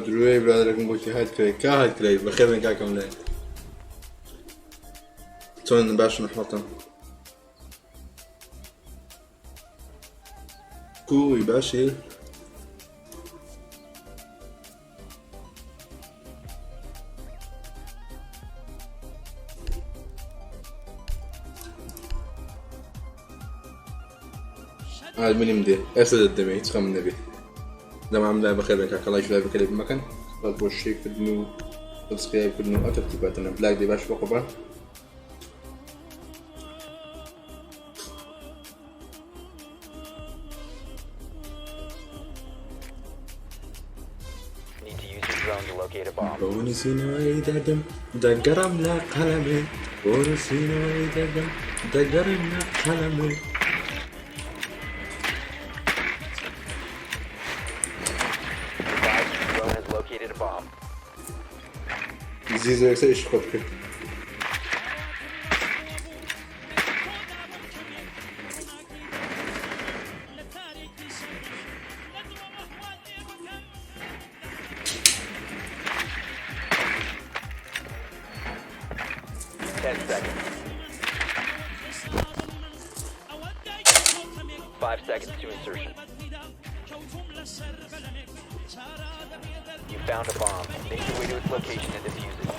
دروێ برادەرەکەم بۆ کی هات کرای کا هات کرای بەخێر بێن کاکەم لێ چۆن باشن حاڵتان کوی باشی منیم دێ ئێستا دەدەمێ هیچ خەم نەبێ دەمام لای بەخێر بێن کاکە لایک لای بکە لێ بمەکەن بەس بۆ شێر کردن و سبسکرایب کردن و ئەو تەرتیباتەنە بلاک دێ باش بۆ قوبان. Need to use your drone to locate a bomb. بۆ نووسینەوەی دەردم دەگەڕام لە قەلەمێ بۆ نووسینەوەی دەردم دەگەڕێم لە قەلەمێ. Advise your drone has located a bomb. زیزۆ یەکسەر ئیشی خۆت کرد. 10 seconds. 5 seconds to insertion. You found a bomb. Make your way to its location and defuse it.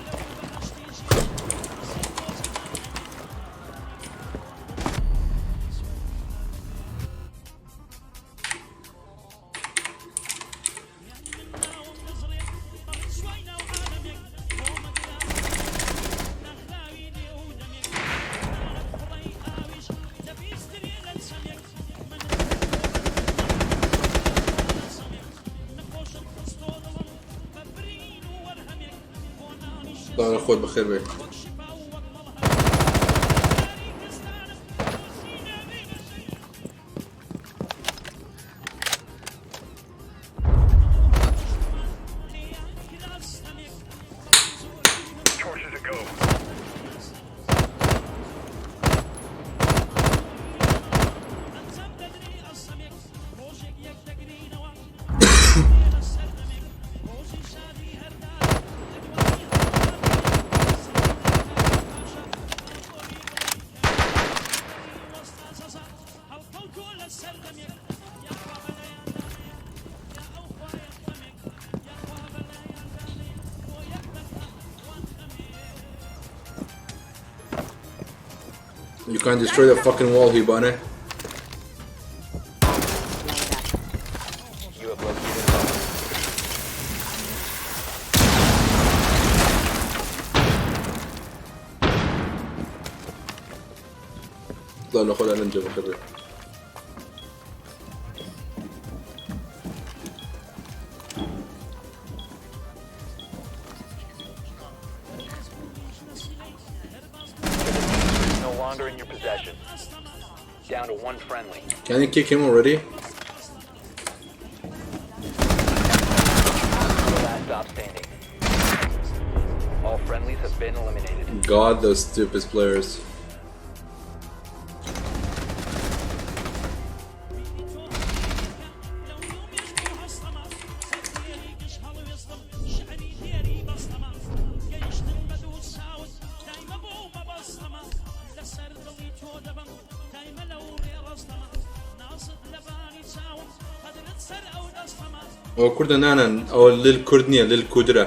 سڵاو لە خۆت بەخێر بێی. You can't destroy the fucking wall, Hibane. You have located a bomb. سڵاو لە خۆت ئەلەنجە بەخێر بێی. The diffuser is no longer in your possession. Down to one friendly. Can you kick him already? Last stop standing. All friendlies have been eliminated. God, those stupid players. ئەوە کوردە نانان ئەوە لل کورد نییە لل کودرە.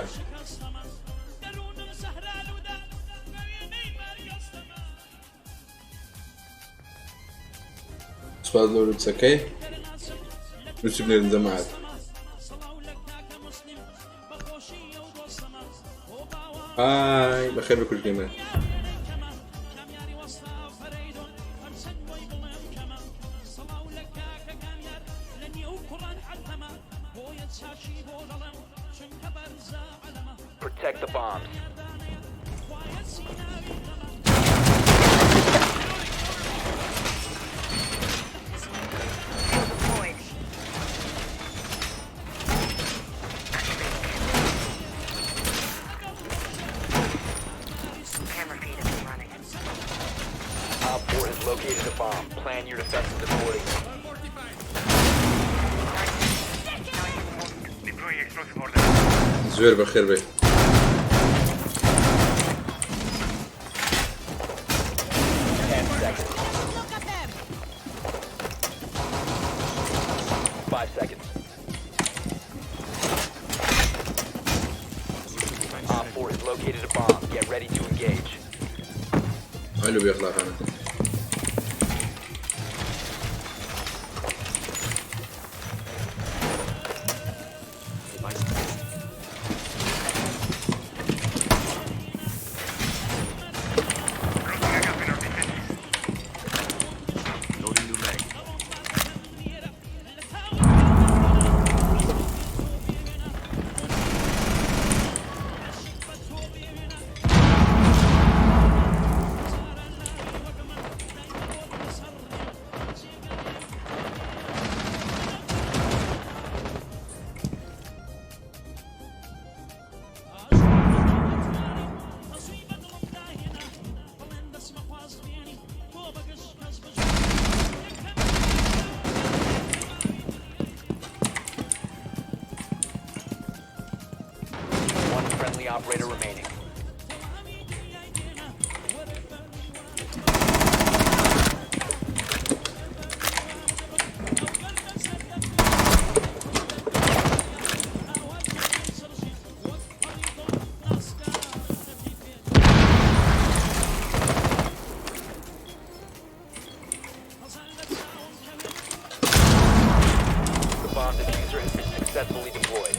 سوپاس لۆ لوتسەکەی لوتسی بنێرن جەماعەت. های بەخێر بە کورد گەیمەر. Protect the bombs. OpFor has located a bomb. Plan your defenses accordingly. زۆر بەخێر بێ. 10 seconds. 5 seconds. OpFor has located a bomb. Get ready to engage. ئەلو بێخلاقانە. One friendly operator remaining. The bomb defuser has been successfully deployed.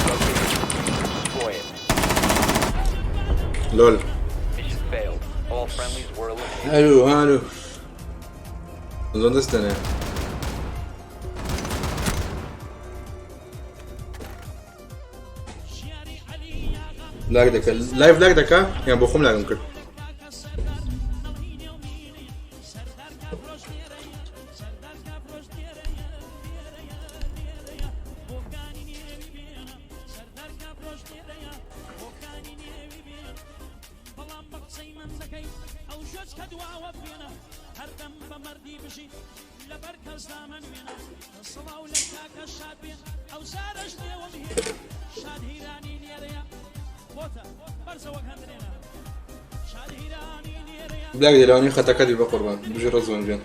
Locate the defuser and destroy it. LOL. Mission failed. All friendlies were eliminated. هلو هلو زۆن دەستەنێ. lag دەکە live lag دەکا یان بۆ خۆم lag م کرد؟ لاگ دێ لەوانەیە خەتەکەت بی بەقوربان بژی ڕەزوان گیان.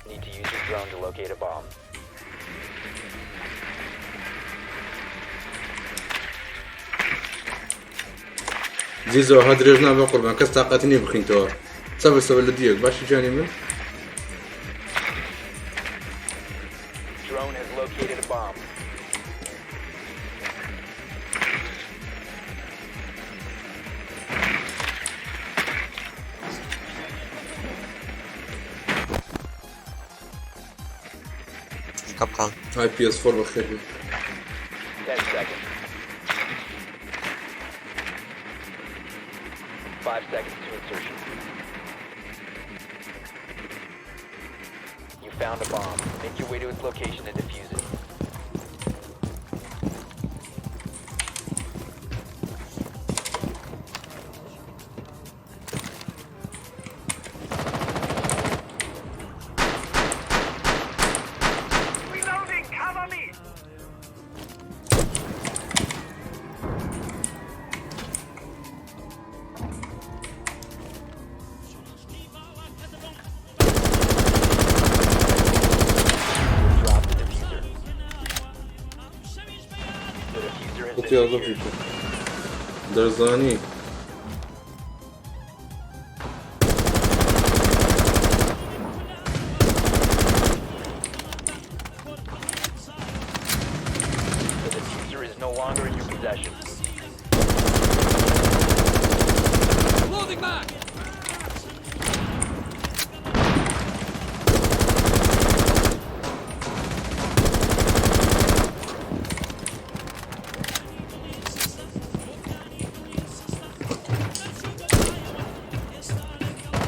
Need to use your drone to locate a bomb. زیزۆ ها درێژ نابێ قوربان کەس تاقەتی نییە بخینتەوە سەبر سەبر لە دیەک باشی گیانی من. Drone has located a bomb. Kapkan. های PS4 بەخێر بێی. 10 seconds. 5 seconds to insertion. You found a bomb. Make your way to its location and defuse it. Reloading! Cover me! Drop the defuser. The defuser has been قوتیان secured. زۆر. دەزانی. The defuser is no longer in your possession. Loading back.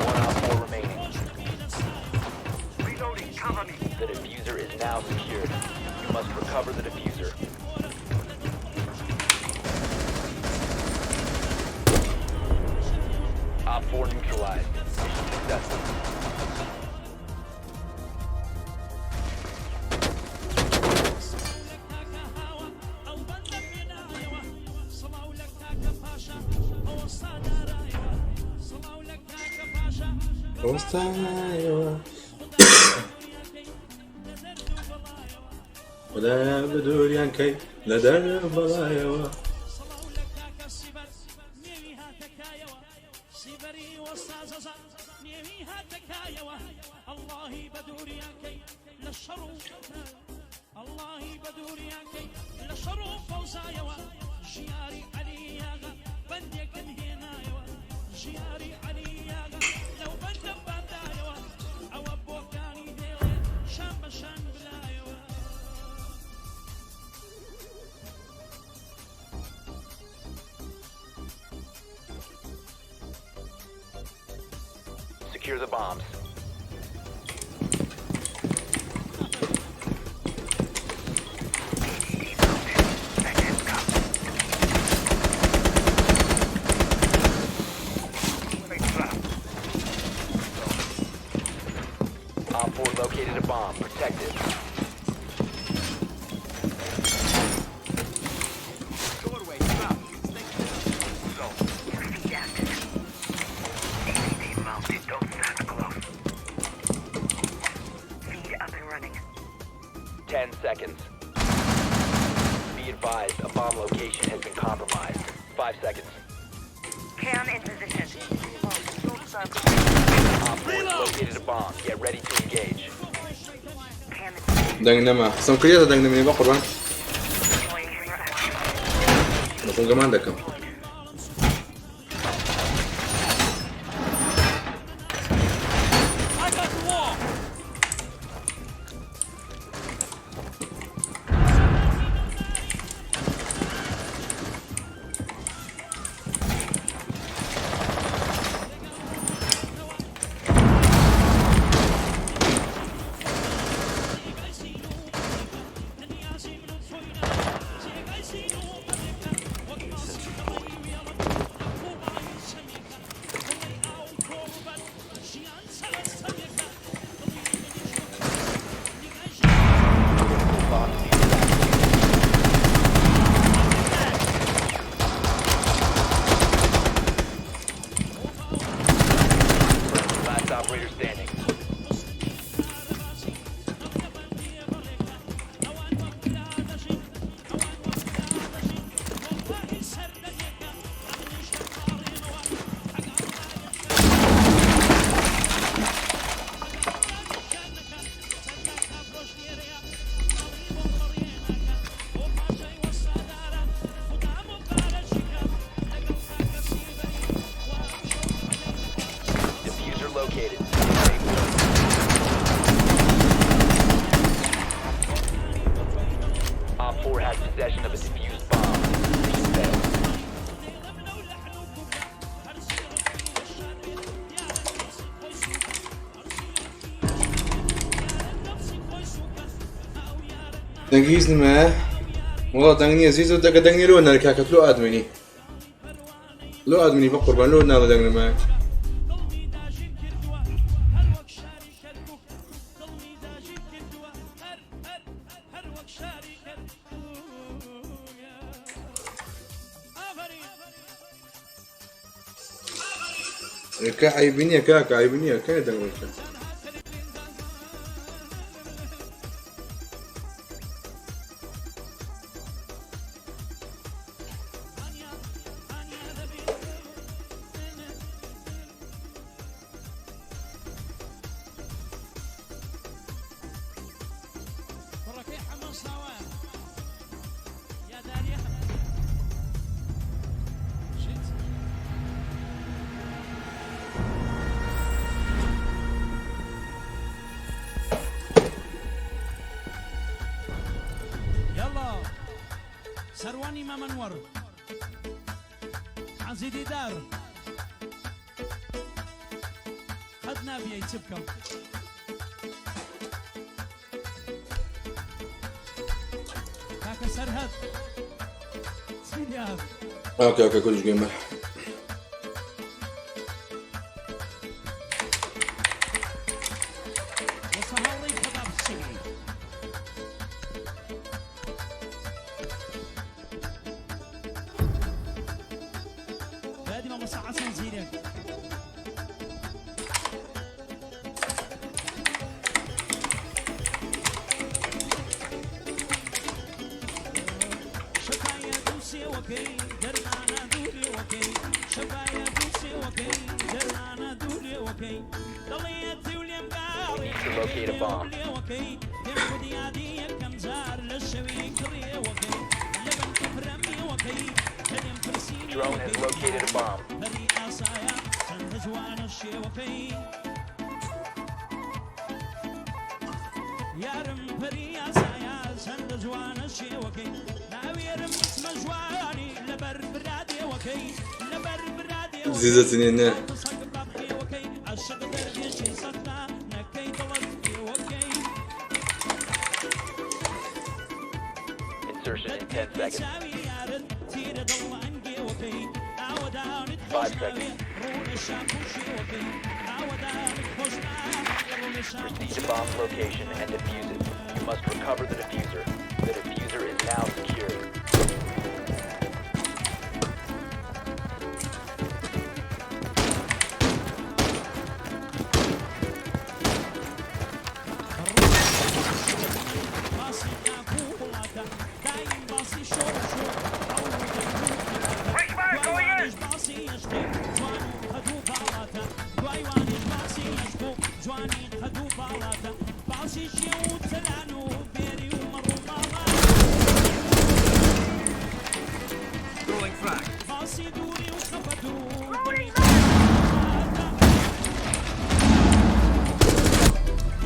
One OpFor remaining. The defuser is now secured. You must recover the defuser. OpFor neutralized. Mission successful. وەستایەوە خدایە بە دووریان کەی لە دەر بەڵایەوە. Secure the bombs. OpFor located a bomb. Protect it. Feed active. APD mounted. Don't stand close. Feed up and running. 10 seconds. Be advised, a bomb location has been compromised. 5 seconds. Cam in position. OpFor has located a bomb. Get ready to engage. Cam in دەنگ نەما قسەم کردێتە دەنگ نەمێنێ بە قوربان. Deploying camera active. بە خۆم گەمان دەکەم. I got the wall. Bomb defuser activated. Friendly, last operator standing. Defuser located. Safe zone. OpFor has possession of a defused bomb. Mission failed. دەنگی هیچ نمایە وەڵا دەنگ نییە زیزە دەگە دەنگ نیە لۆ نەر کاکە لۆ ئادمینی لۆ ئادمینی بە قوربان لۆ ناڵە دەنگ نمایە. کە عیبی نییە کاکە عیبی نییە کە دەنگ بکە. سەروانی مامەنوەر حەزی دیدار قەت نابیەی چ بکەم. کاکە سەرهەد چی لێهات؟ Okay, okay, Kurdish Gamer. وەسە هاوڕێی کەباب سووری. بادی مامۆستا حەسەن زیرەک. شەفایە دوو سێوەکەی دەرمانە دوو لێوەکەی شەفایە دوو سێوەکەی دەرمانە دوو لێوەکەی دڵیەتی و لێم We گاڕێ need to locate a bomb. لێوەکەی پێم خود یادی یەکەم جار لە شەوی کڕێوەکەی لە بن کفرە میوەکەی کە لێم پرسی Drone has نێوەکەی located a bomb. پەری ئاسایە چەندە جوانە شێوەکەی یارم پەری ئاسایە چەندە جوانە شێوەکەی ناوێرم بچمە ژوانی لەبەر برادێوەکەی لەبەر برادێوەکەی زیزەتنی نه. سەگ بەخێوەکەی عەشق دەردێکی سەختە نەکەی دڵت پێوەکەی Insertion in 10 seconds. چاوی یارت تیرە دڵ ئەنگێوەکەی ئاوەدانت 5 خۆش ناوێ seconds. ڕوونە شاپوشێوەکەی ئاوەدانت خۆش ناوێ ڕوونە Proceed to bomb's location and defuse it. You must recover the diffuser. The diffuser is now secured. باسی ناکوو وڵاتە دایم باسی شۆڕش و ئەو Fresh fire going in! دوایوانیش باسی عشقی جوان و قەد و باڵاتە دوایوانیش باسی عشق و جوانی قەد و باڵاتە باسی شێو و تەلان و بێری و مەڕ و ماڵات باسی دووری و خەفەت و دڵی خەفەتە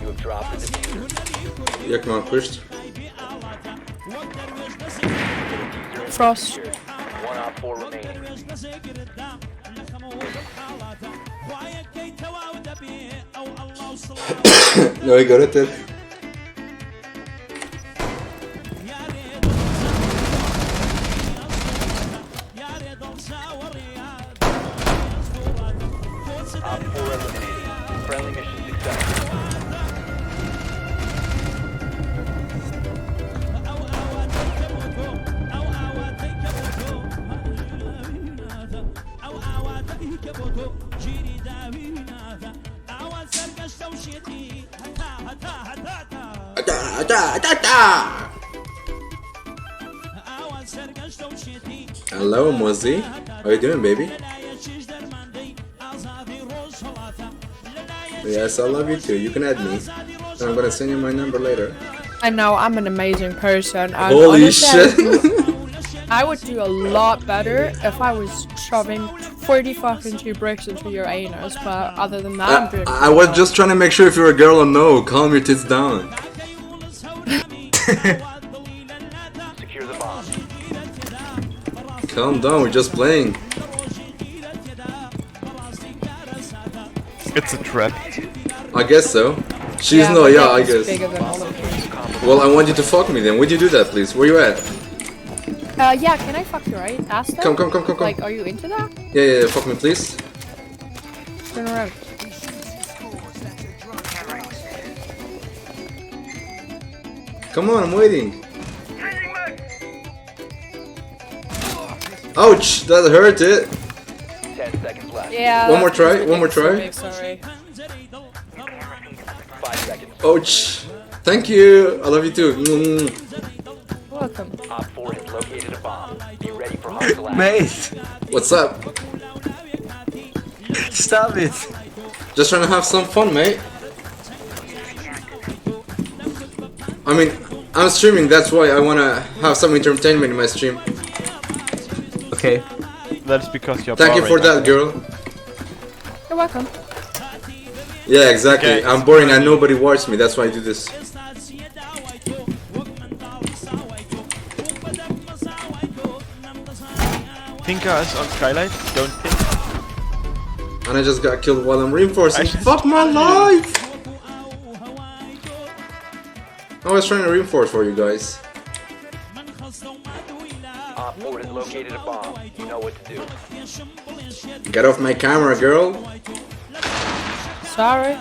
You have dropped the باسی diffuser. هونەری کوردی یەکمان کوشت. خای بێ ئاڵاتە وەک دەروێش دەسێ The diffuser has been Frost. secured. One op 4 وەک remaining. دەروێش دەسێ گرتدا لە خەمەوە دڵ حاڵاتە خوایەکەی تەواو دەبێ ئەو ئەڵڵا و سڵاو لەوەی گەورەتر. یارێ یارێ دڵ چاوەڕێیە کۆچ Op 4 eliminated. Friendly mission successful. ئەو ئاواتەی کە بۆ تۆ ئەو ئاواتەی کە بۆ تۆ ئەو ئاواتەی کە بۆ تۆ گیری داوی ناتە ئاوا سەرگەشتە و شێتی هەتا هەتا هەتا تا تا تا تا. ئاوا سەرگەشتە و شێتی Hello, Mozi. How you doing, baby? لەلایەکیش دەرماندەی ئازادی ڕۆژهەڵاتە Yes, I love you too. You can add me. I'm gonna send you my number later. I know I'm an amazing person, and Holy honestly, shit. I would do a lot better if I was shoving 40 fucking two bricks into your anus. But other than that, I'm doing. I was just trying to make sure if you're a girl or no. Calm your tits down. Secure the bomb. Calm down, we're just playing. It's a trap. I guess so. She's Yeah, no, my yeah, I dick is guess. bigger than all of you. Well, I want you to fuck me then. Would you do that, please? Where you at? Yeah, can I fuck you, right? Ask them. Come, come, come, come, come. Like, are you into that? Yeah, yeah, yeah, fuck me, please. Turn around. Camera in position. Come on, I'm waiting. Changing mag! Ouch, that hurt it. 10 seconds left. Yeah. One more that's try, because my one more dick is so try. big, sorry. Camera feed up and running. 5 seconds. Ouch. Thank you. I love you too. Welcome. Op 4 has located a bomb. Be ready for hostile action. Mate, What's up? stop it. Just trying to have some fun, mate. I mean, I'm streaming, that's why I wanna have some entertainment in my stream. Okay. That's because you're Thank you for boring. that, girl. You're welcome. Yeah, exactly. Okay. I'm boring and nobody watches me, that's why I do this. ئێستا چییە داوای تۆ وەک منداڵی ساوای تۆ بووم بە دەم مەساوای Finka is on Skylight. Don't pick. And I just got killed while I'm reinforcing. I just Fuck my told you. life! I was trying to reinforce for you guys. Op 4 has located a bomb. You know what to do. Get off my camera, girl. Sorry.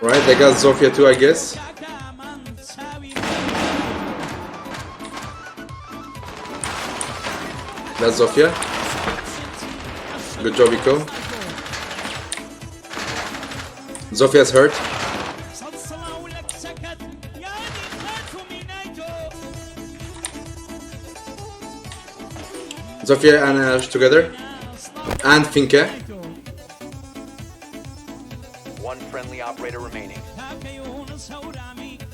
Right, they got Zofia too, I guess. That's Zofia. Good job, Iko. Zofia's hurt. Zofia and Ash together. And Finka. One friendly operator remaining.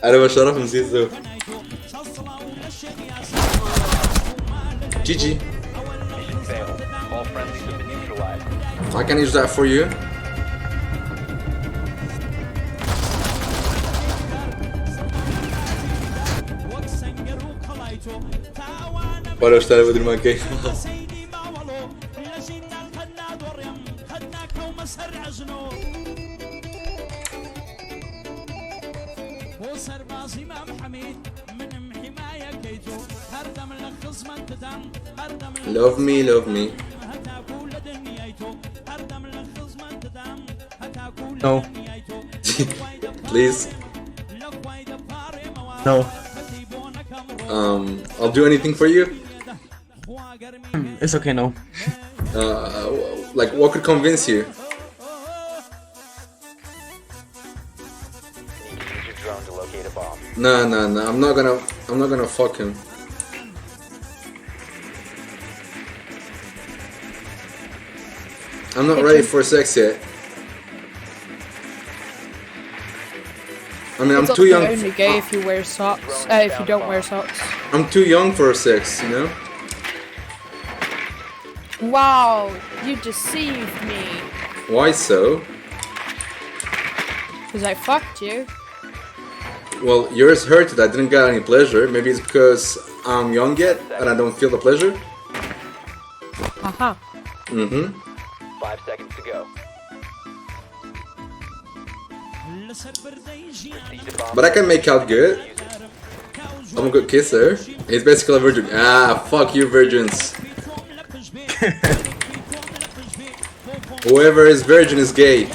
أنا بشرف نسيت GG. Mission failed. All friendlies have been neutralized. I can use that for you. ولا اشتغل بدل ما كيف. Love me, love me. No. Please. No. I'll do anything for you. It's okay, no. Like, what could convince you? Need to use your drone to locate a bomb. No, no, no. I'm not gonna fuck him. I'm not ready for sex yet. I mean, I'm It's too young. only gay if you wear socks. If you don't wear socks. I'm too young for sex, you know. Wow, you deceived me. Why so? Because I fucked you. Well, yours hurted. I didn't get any pleasure. Maybe it's because I'm young yet and I don't feel the pleasure. Aha. Mm-hmm. 5 seconds to go. Proceed to bomb But I can make out good. I'm a good kisser. He's basically a virgin. Ah, fuck you, virgins. Whoever is virgin is gay.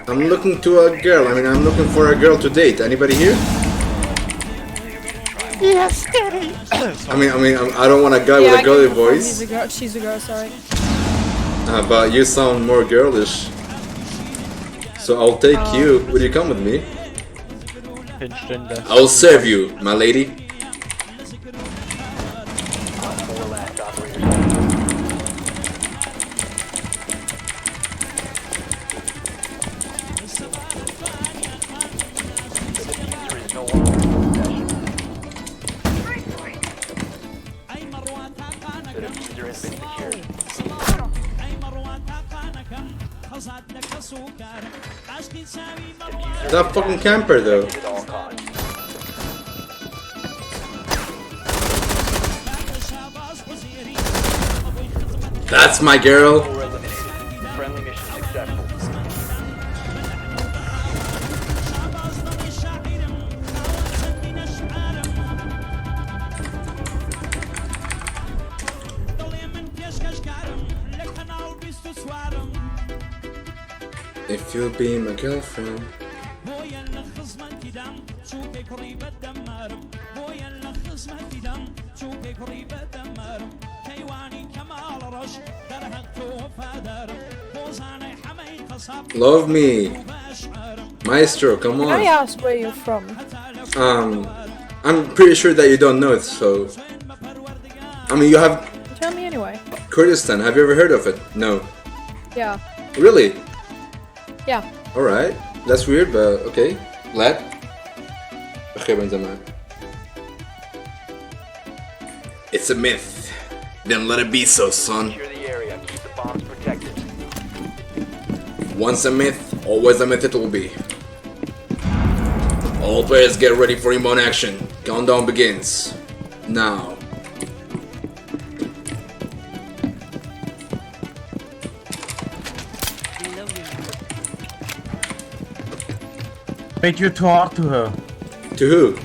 I'm looking to a girl. I mean, I'm looking for a girl to date. Anybody here? Yes, daddy. I mean, I don't want a guy Yeah, with a I girly can confirm voice. He's a girl. She's a girl. Sorry. But you sound more girlish. So I'll take you. Would you come with me? Pinch gender. I'll serve you, my lady. 4 last operators. The defuser is no longer in possession. The defuser has been secured. Defuser That fucking camper though. at all costs. That's my girl. 4 eliminated. Friendly mission successful. If you'll be my girlfriend. Love me, Maestro. Come Can I on. ask where you're from? I'm pretty sure that you don't know it, so. I mean, you have Tell me anyway. Kurdistan. Have you ever heard of it? No. Yeah. Really? Yeah. All right. That's weird, but okay. Glad. بخير من زمان. It's a myth. Then let it be so, son. Secure the area. Keep the bombs protected. Once a myth, always a myth it will be. All players get ready for inbound action. Countdown begins. Now. Mate, you're too hard to her. To who?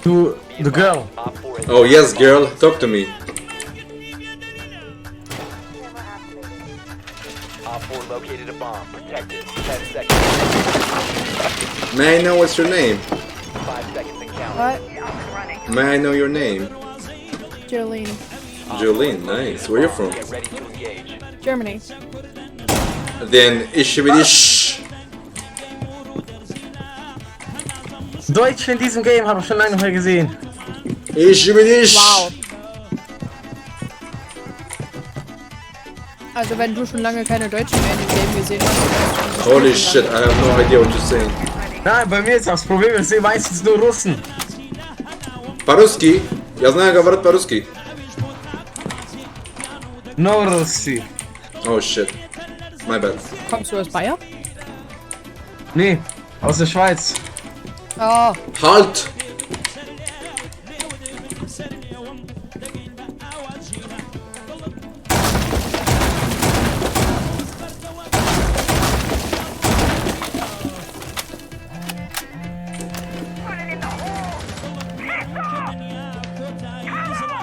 To the girl. Op 4 has Oh yes, girl, talk to me. Op 4 located a bomb. Protect it. 10 seconds. May I know what's your name? 5 seconds and counting. What? May I know your name? Jolene. Jolene, nice. Where you from? Get ready to engage. Germany. Then ish. Deutsch in diesem Game habe ich schon lange nicht mehr gesehen. Ish. Wow. Also wenn du schon lange keine Deutschen mehr in dem Game gesehen hast. dann Holy bist du shit, I have no idea what you're saying. Nein, bei mir ist das Problem, ich sehe meistens nur Russen. По-русски. Я знаю, говорят по-русски. No Russi. Oh shit. My bad. Kommst du aus Bayern? Nee, aus der Schweiz. Oh, Halt! Put it in the hole! Piss off! Come on!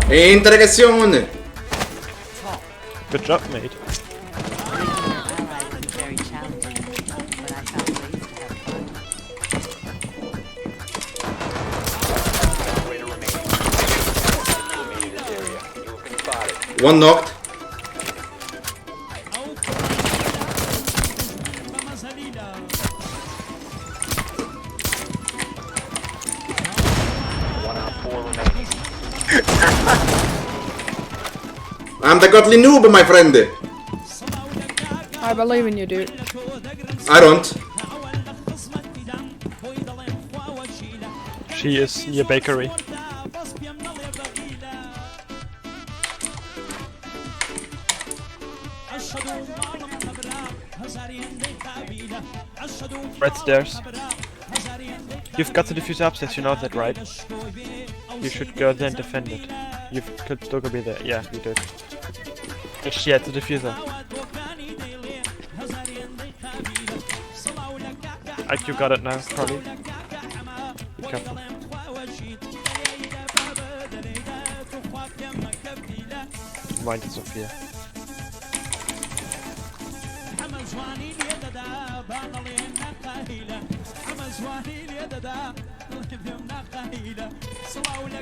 Interrogazione! Good job, mate. Allies is very challenging, but I found ways to have fun. Operator remaining. Remain in this area. You have been spotted. One knocked. One op 4 remaining. I'm the godly noob, my friend. I believe in you, dude. I don't. She is near bakery. Red stairs. You've got the diffuser upstairs, you know that, right? You should go there and defend it. You could still be there. Yeah, you did. She had the diffuser. IQ got it now, probably. Be careful. Mind Sophia.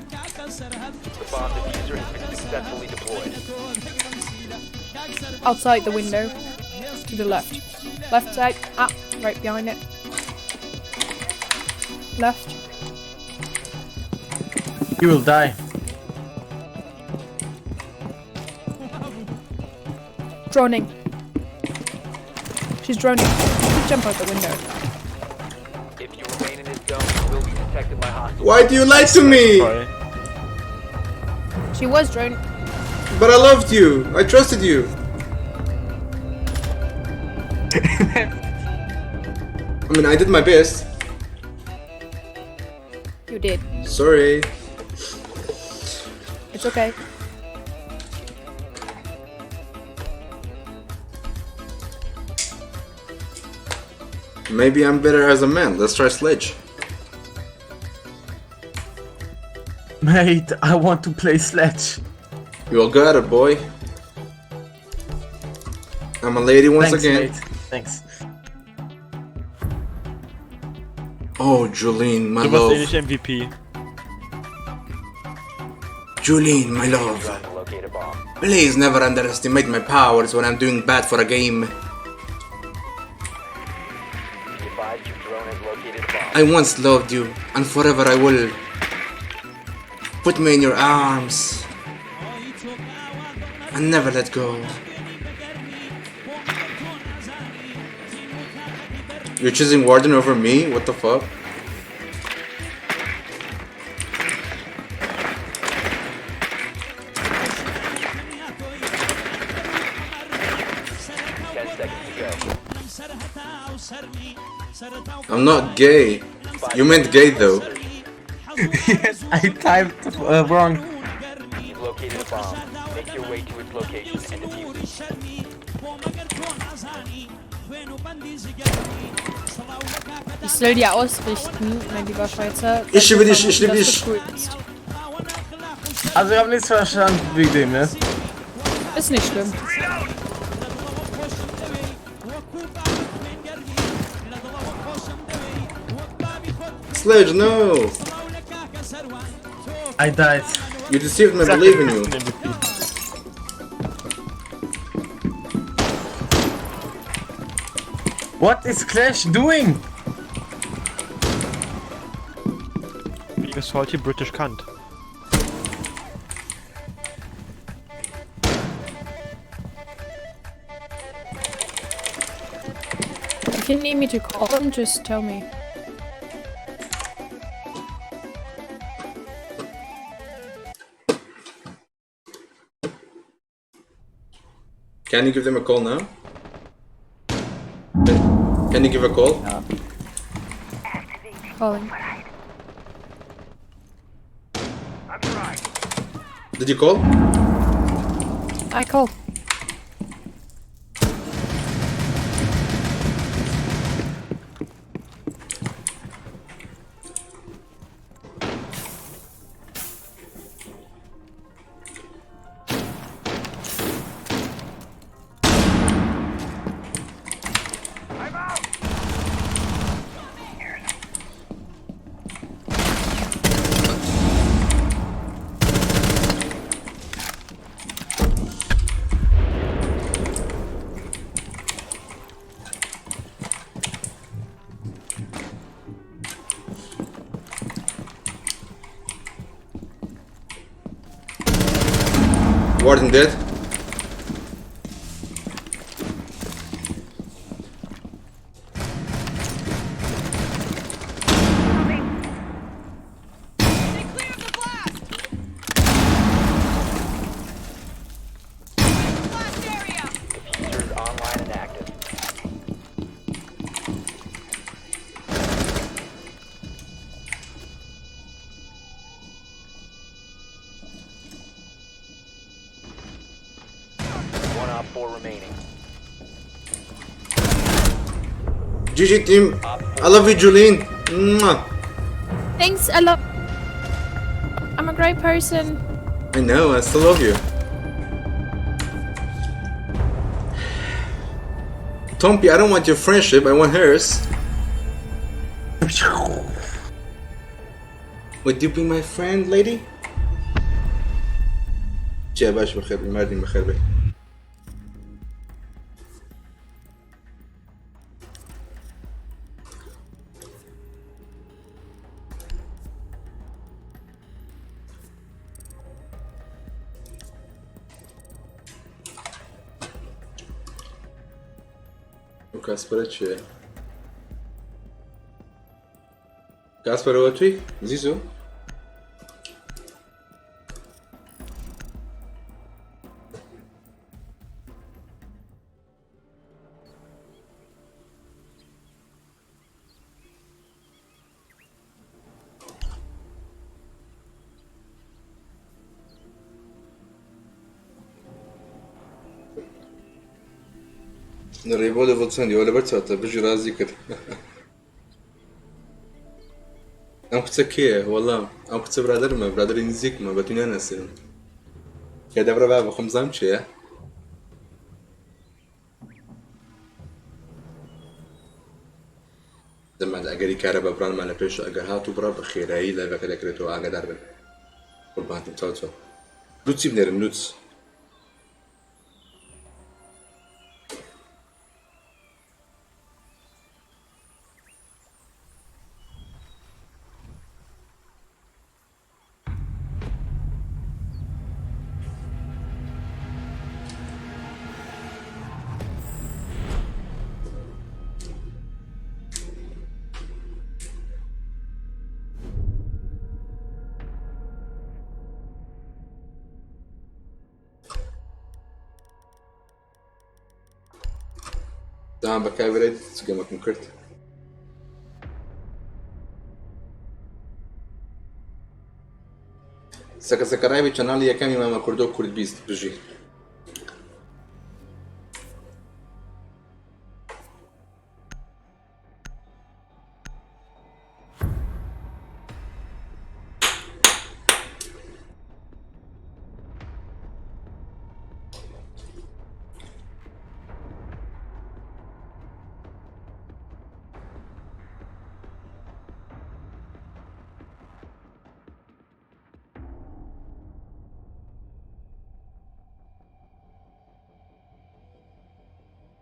The bomb diffuser has been successfully deployed. Outside the window. To the left. Left side. Ah, right behind it. Left. You will die. Droning. She's droning. You could jump out the window. If you remain in this zone, you will be detected by hostiles. Why do you lie to me? Sorry. She was droning. But I loved you. I trusted you. I mean, I did my best. You did. Sorry. It's okay. Maybe I'm better as a man. Let's try Sledge. Mate, I want to play Sledge. You all got it, boy. I'm a lady once Thanks, again. mate. Thanks. Oh, Jolene, my Du warst eh love. nicht MVP. Julian, my love. To locate a bomb. Please never underestimate my powers when I'm doing bad for a game. Be advised your drone has located a bomb. I once loved you, and forever I will. Put me in your arms and never let go. You're choosing Warden over me? What the fuck? 10 seconds to go. I'm not gay. You meant gay though. Yes, I typed wrong. You've located a bomb. Make your way to its location and defuse it. Ich soll dir ausrichten, mein lieber Schweizer. Ich liebe dich, ich liebe dass dich. du cool bist. Also ich habe nichts verstanden wegen dem, ne? Ist nicht schlimm. Sledge, no! I died. You deceived my belief in you. What is Clash doing? Being a salty British cunt. If you need me to call him, just tell me. Can you give them a call now? Can you give a call? Calling. Did you call? I called. Warden dead. Diffuser is online and active. One op 4 remaining. GG team. I love you, Julene. Mwah. Thanks a lot. I'm a great person. I know, I still love you. Tompi, I don't want your friendship, I want hers. Would you be my friend, lady? چیە باش بەخێر بی مردین بەخێر بێ. ئەو کاسپەرە چیە؟ کاسپەرەوە توی زیزۆ؟ ڕێبۆ لەڤڵ چەندی وە لەبەر چاتە بژی ڕازی کرد. ئەم کچە کێیە؟ وەڵا ئەم کچە برادەرمە، برادەری نزیکمە، بە دنیا ناسێنم. کە دەبرە با بەخۆم زام کێیە؟ دەمان ئەگەری کارە بە برانمان لە پێش ئەگەر هاتوو بڕا بە خێرایی لایڤەکە دەکرێتەوە ئاگادار بن. قوربانتم چاو چاو. نووسی بنێرن نووس. دام بە کاوێرەی چ گەمەکم کرد. سەکە سەکەڕاوی چەناڵی یەکەمی مامە کوردۆ کورد 20 بژی.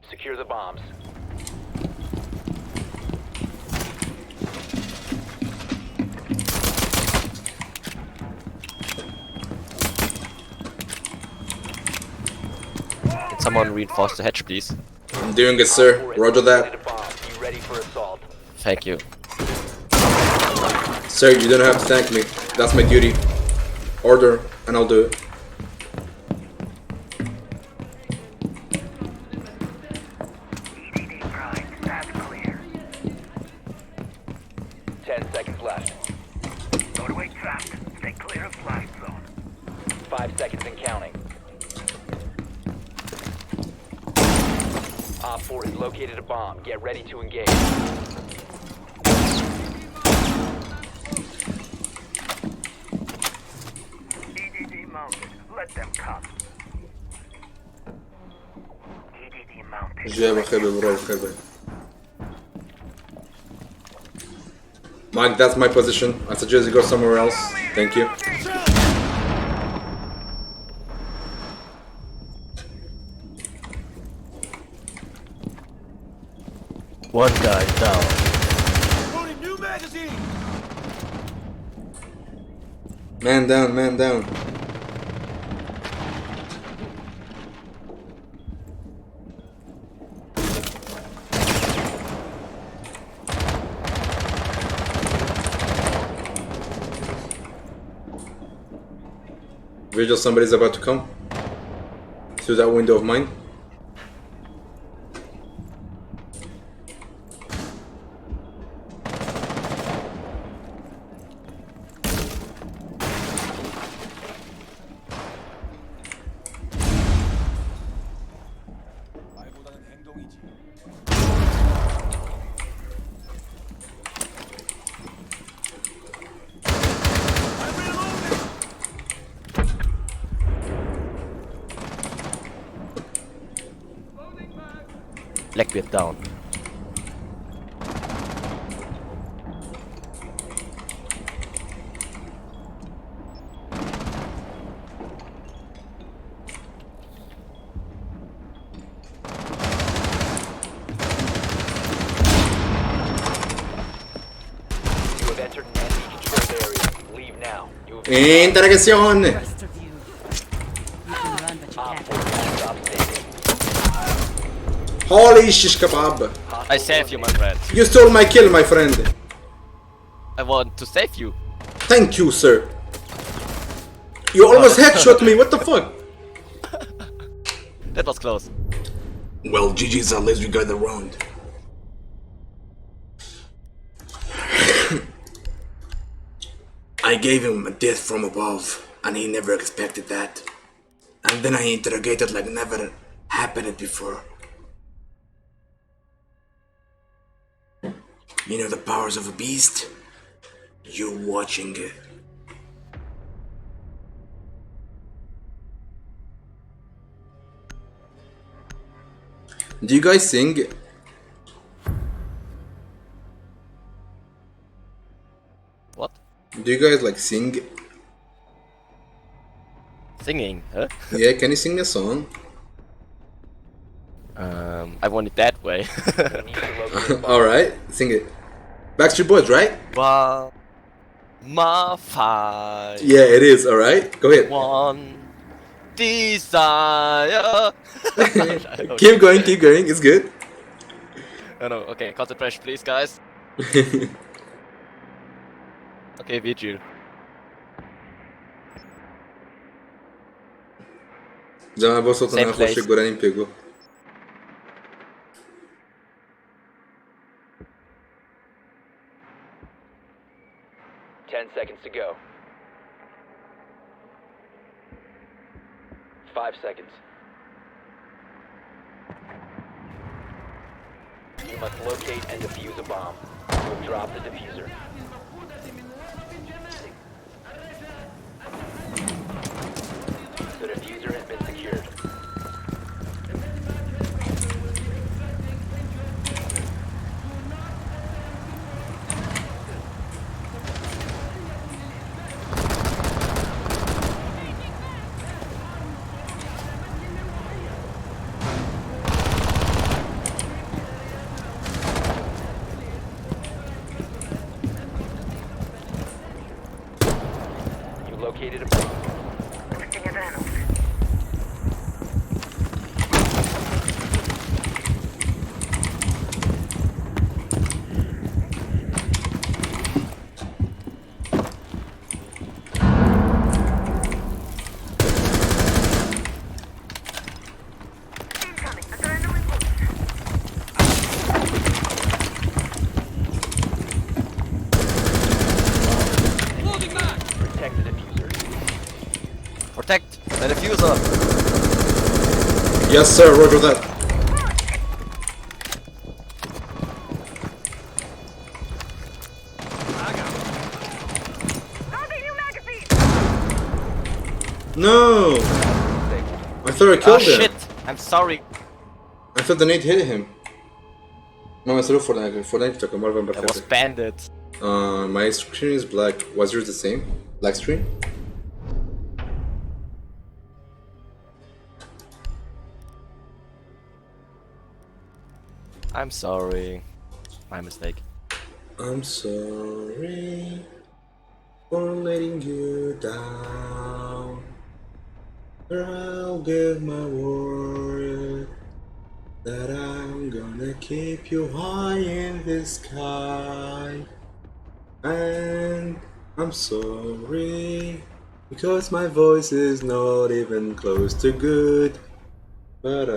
Secure the bombs. Can someone reinforce the hedge, please? I'm doing it, sir. Op 4 has Roger that. located a bomb. Be ready for assault. Thank you. Sir, you don't have to thank me. That's my duty. Order, and I'll do it. Ten seconds left. 5 seconds and counting. Op 4 has located a bomb. Get ready to engage. ژێ بەخێر بێ بڕۆ بەخێر بێ. Mike, that's my position. I suggest you go somewhere else. Thank you. One guy down. Man down, man down. Vigil, somebody's about to come through that window of mine. Blackbeard down. You have entered an enemy controlled area. Leave now. You have Interrogazione! Rest of you. You can run, but you Op can't. 4 last stop standing. Holy shish kebab! I save you, my friend. You stole my kill, my friend. I want to save you. Thank you, sir. You almost headshot me, what the fuck? That was close. Well, GG's, at least we got the round. I gave him a death from above, and he never expected that. And then I interrogated like never happened before. You know the powers of a beast? You're watching it. Do you guys sing? What? Do you guys like sing? Singing, huh? Yeah, can you sing me a song? I want it that way. We need to locate a bomb. Alright, sing it. Backstreet Boys, right? One, ma five. Yeah, it is, alright? Go ahead. One desire. Keep going, keep going, it's good. No, no, okay, concentration, please, guys. Okay, Vigil. جەما بۆ سۆتە Same ناخۆشی place. گۆرانیم پێگۆ. 10 seconds to go. 5 seconds. You must locate and defuse a bomb. You have dropped the diffuser. The diffuser has been secured. You located a bomb. Protect the diffuser. Protect the diffuser. Yes, sir, roger that. No! I thought I Oh killed him. shit! I'm sorry. I thought the nade hit him. No, I said Fortnite. Fortnite took more I was bandit. My screen is black. Was yours the same? Black screen? I'm sorry. My mistake. I'm sorry for letting you down. I'll give my word that I'm gonna keep you high in the sky. And I'm sorry because my voice is not even close to good. But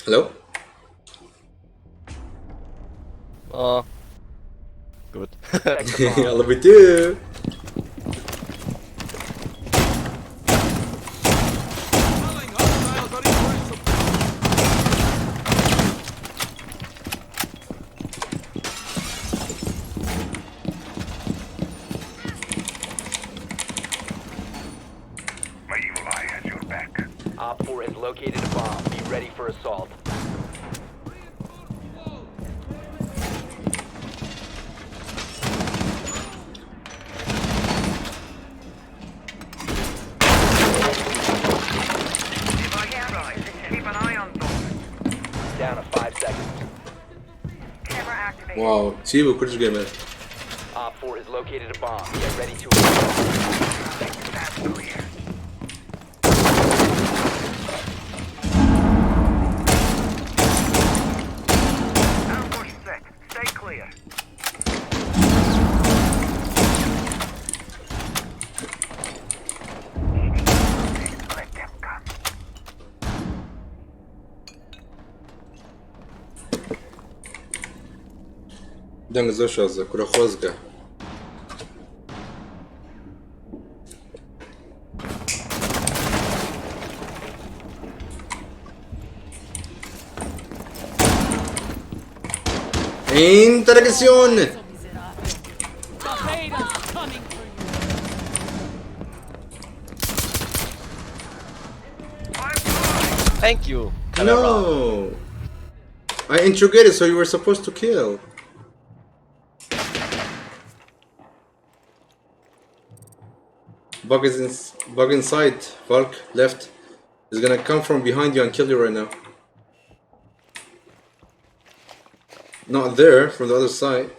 hello? Oh. Good. Protect the I bomb. love you too. Op 4 has located a bomb. Be ready for assault. Down to 5 seconds. Wow, چی بوو کوردش گەمەر Op 4 has located a bomb. Get ready to assault. دەنگ زۆر شازە کورە خۆزگە Interacción. Coming for you. Thank you. Camera. No. I interrogated, so you were supposed to kill. Bug is in, bug inside. Valk left. He's gonna come from behind you and kill you right now. Not there, from the other side.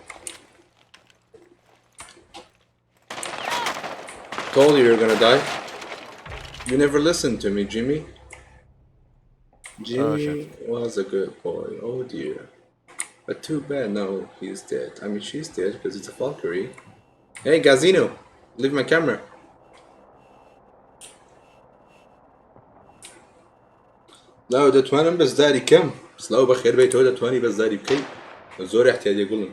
Told you you're gonna die. You never listened to me, Jimmy. Oh, Jimmy shit. was a good boy. Oh dear. But too bad now he's dead. I mean, she's dead because it's a Valkyrie. Hey, Gazino, leave my camera. لا دەتوانم بەشداری کەم سلااو بەخێر بێتەوە دەتوانی بەشداری بکەیت زۆر احتیاجی گوڵم.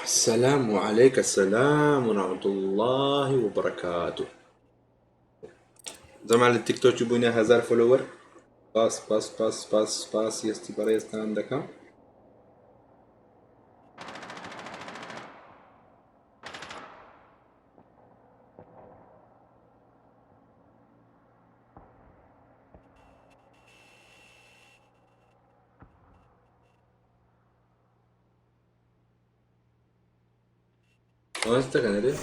السلام عليك السلام ورحمة الله وبركاته. زمان لە تیکتۆکی بووینە 1000 follower. پاس پاس پاس پاس پاس یستی بەڕێزتان دەکەم. ئەوەستەکەن ئەرێ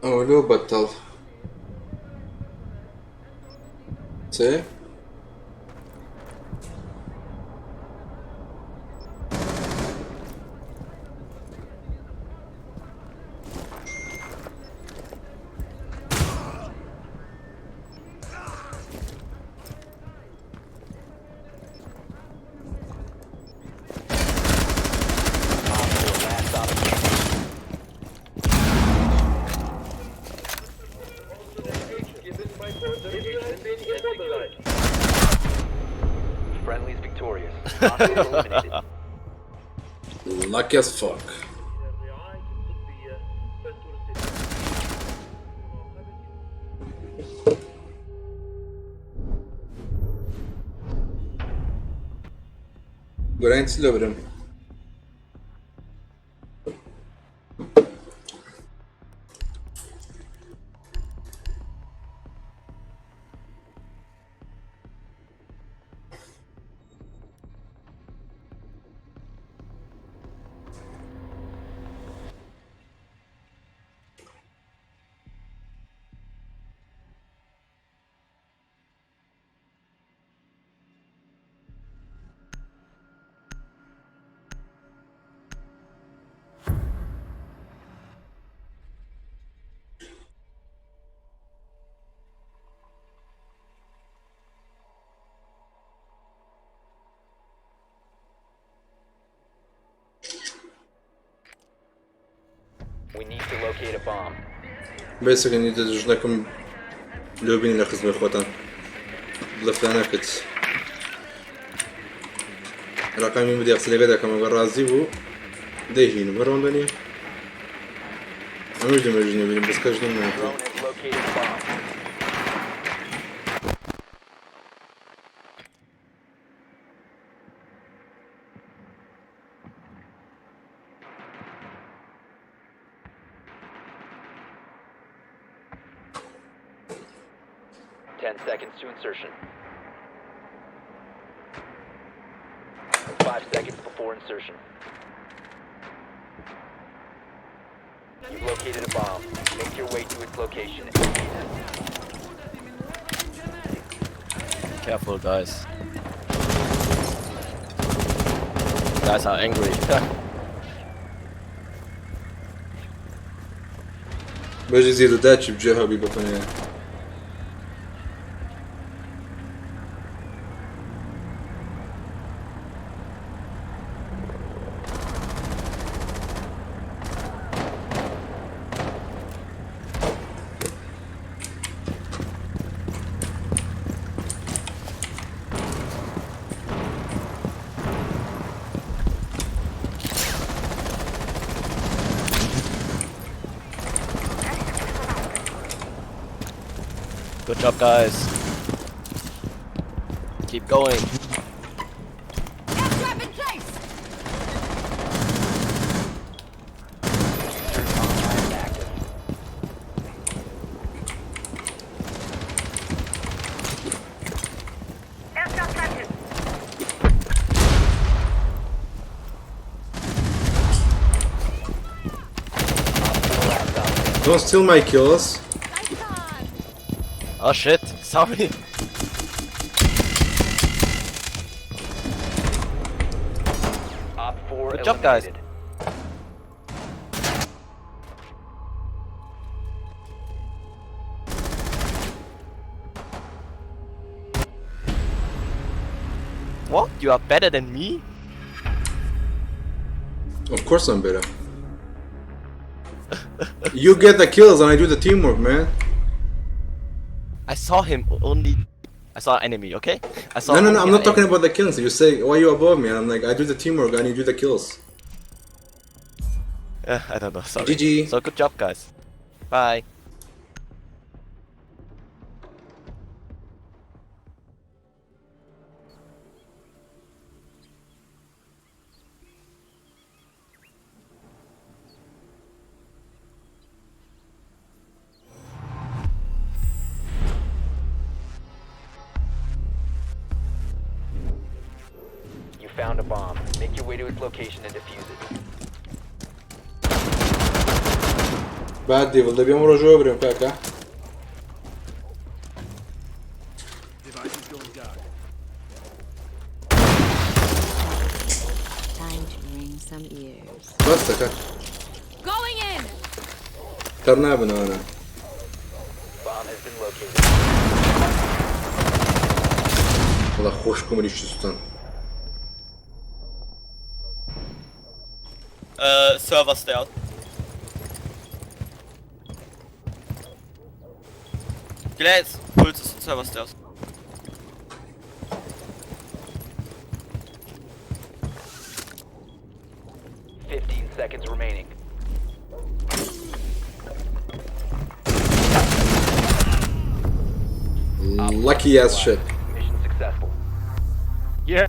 ئەوە لۆ بەتەڵ سێ. Op 4 last stop Friendly's victorious. Hostiles eliminated. Lucky as fuck. گۆرانی چ لۆ برم؟ We need to locate a bomb. Basically ژنەکەم لۆبین لە خزمی خۆتان لە فلانەکەت ڕقامی بدێ قسە لەگە دەکەم ئەگەر ڕازی بوو دەیهینم هەر ئەوەندە نییە ئەمەش دەمە ژنە بینم بەس کە ژنم ناکرێت. Drone has located a bomb. 10 seconds to insertion. 5 seconds before insertion. You've located a bomb. Make your way to its location and defuse it. Careful, guys. Guys are angry. بەژی زێدە داچی بجێ هەبی بەپەنەیە. Good job, guys. Keep going. Trap in place! Diffuser is online and active. Don't steal my kills. Oh shit, sorry. Op 4 Good job, guys. eliminated. What? You are better than me? Of course I'm better. You get the kills and I do the teamwork, man. I saw him only. I saw enemy, okay? I saw No, no, no, only I'm not an talking enemy. about the kills. You say, why are you above me? And I'm like, I do the teamwork and you do the kills. I don't know, sorry. GG. So good job, guys. Bye. You found a bomb. Make your way to its location and defuse it. Bad devil, دەبێم ڕۆژەوە برم کاکە. Time to ring some ears. بەستەکە Going in! تەر نابنەوەە. Bomb has been located. وەڵا خۆش کومریشی سوستان. Server stairs. Glass, Pulse server stairs. 15 seconds remaining. Lucky ass shit. Mission successful. Yeah.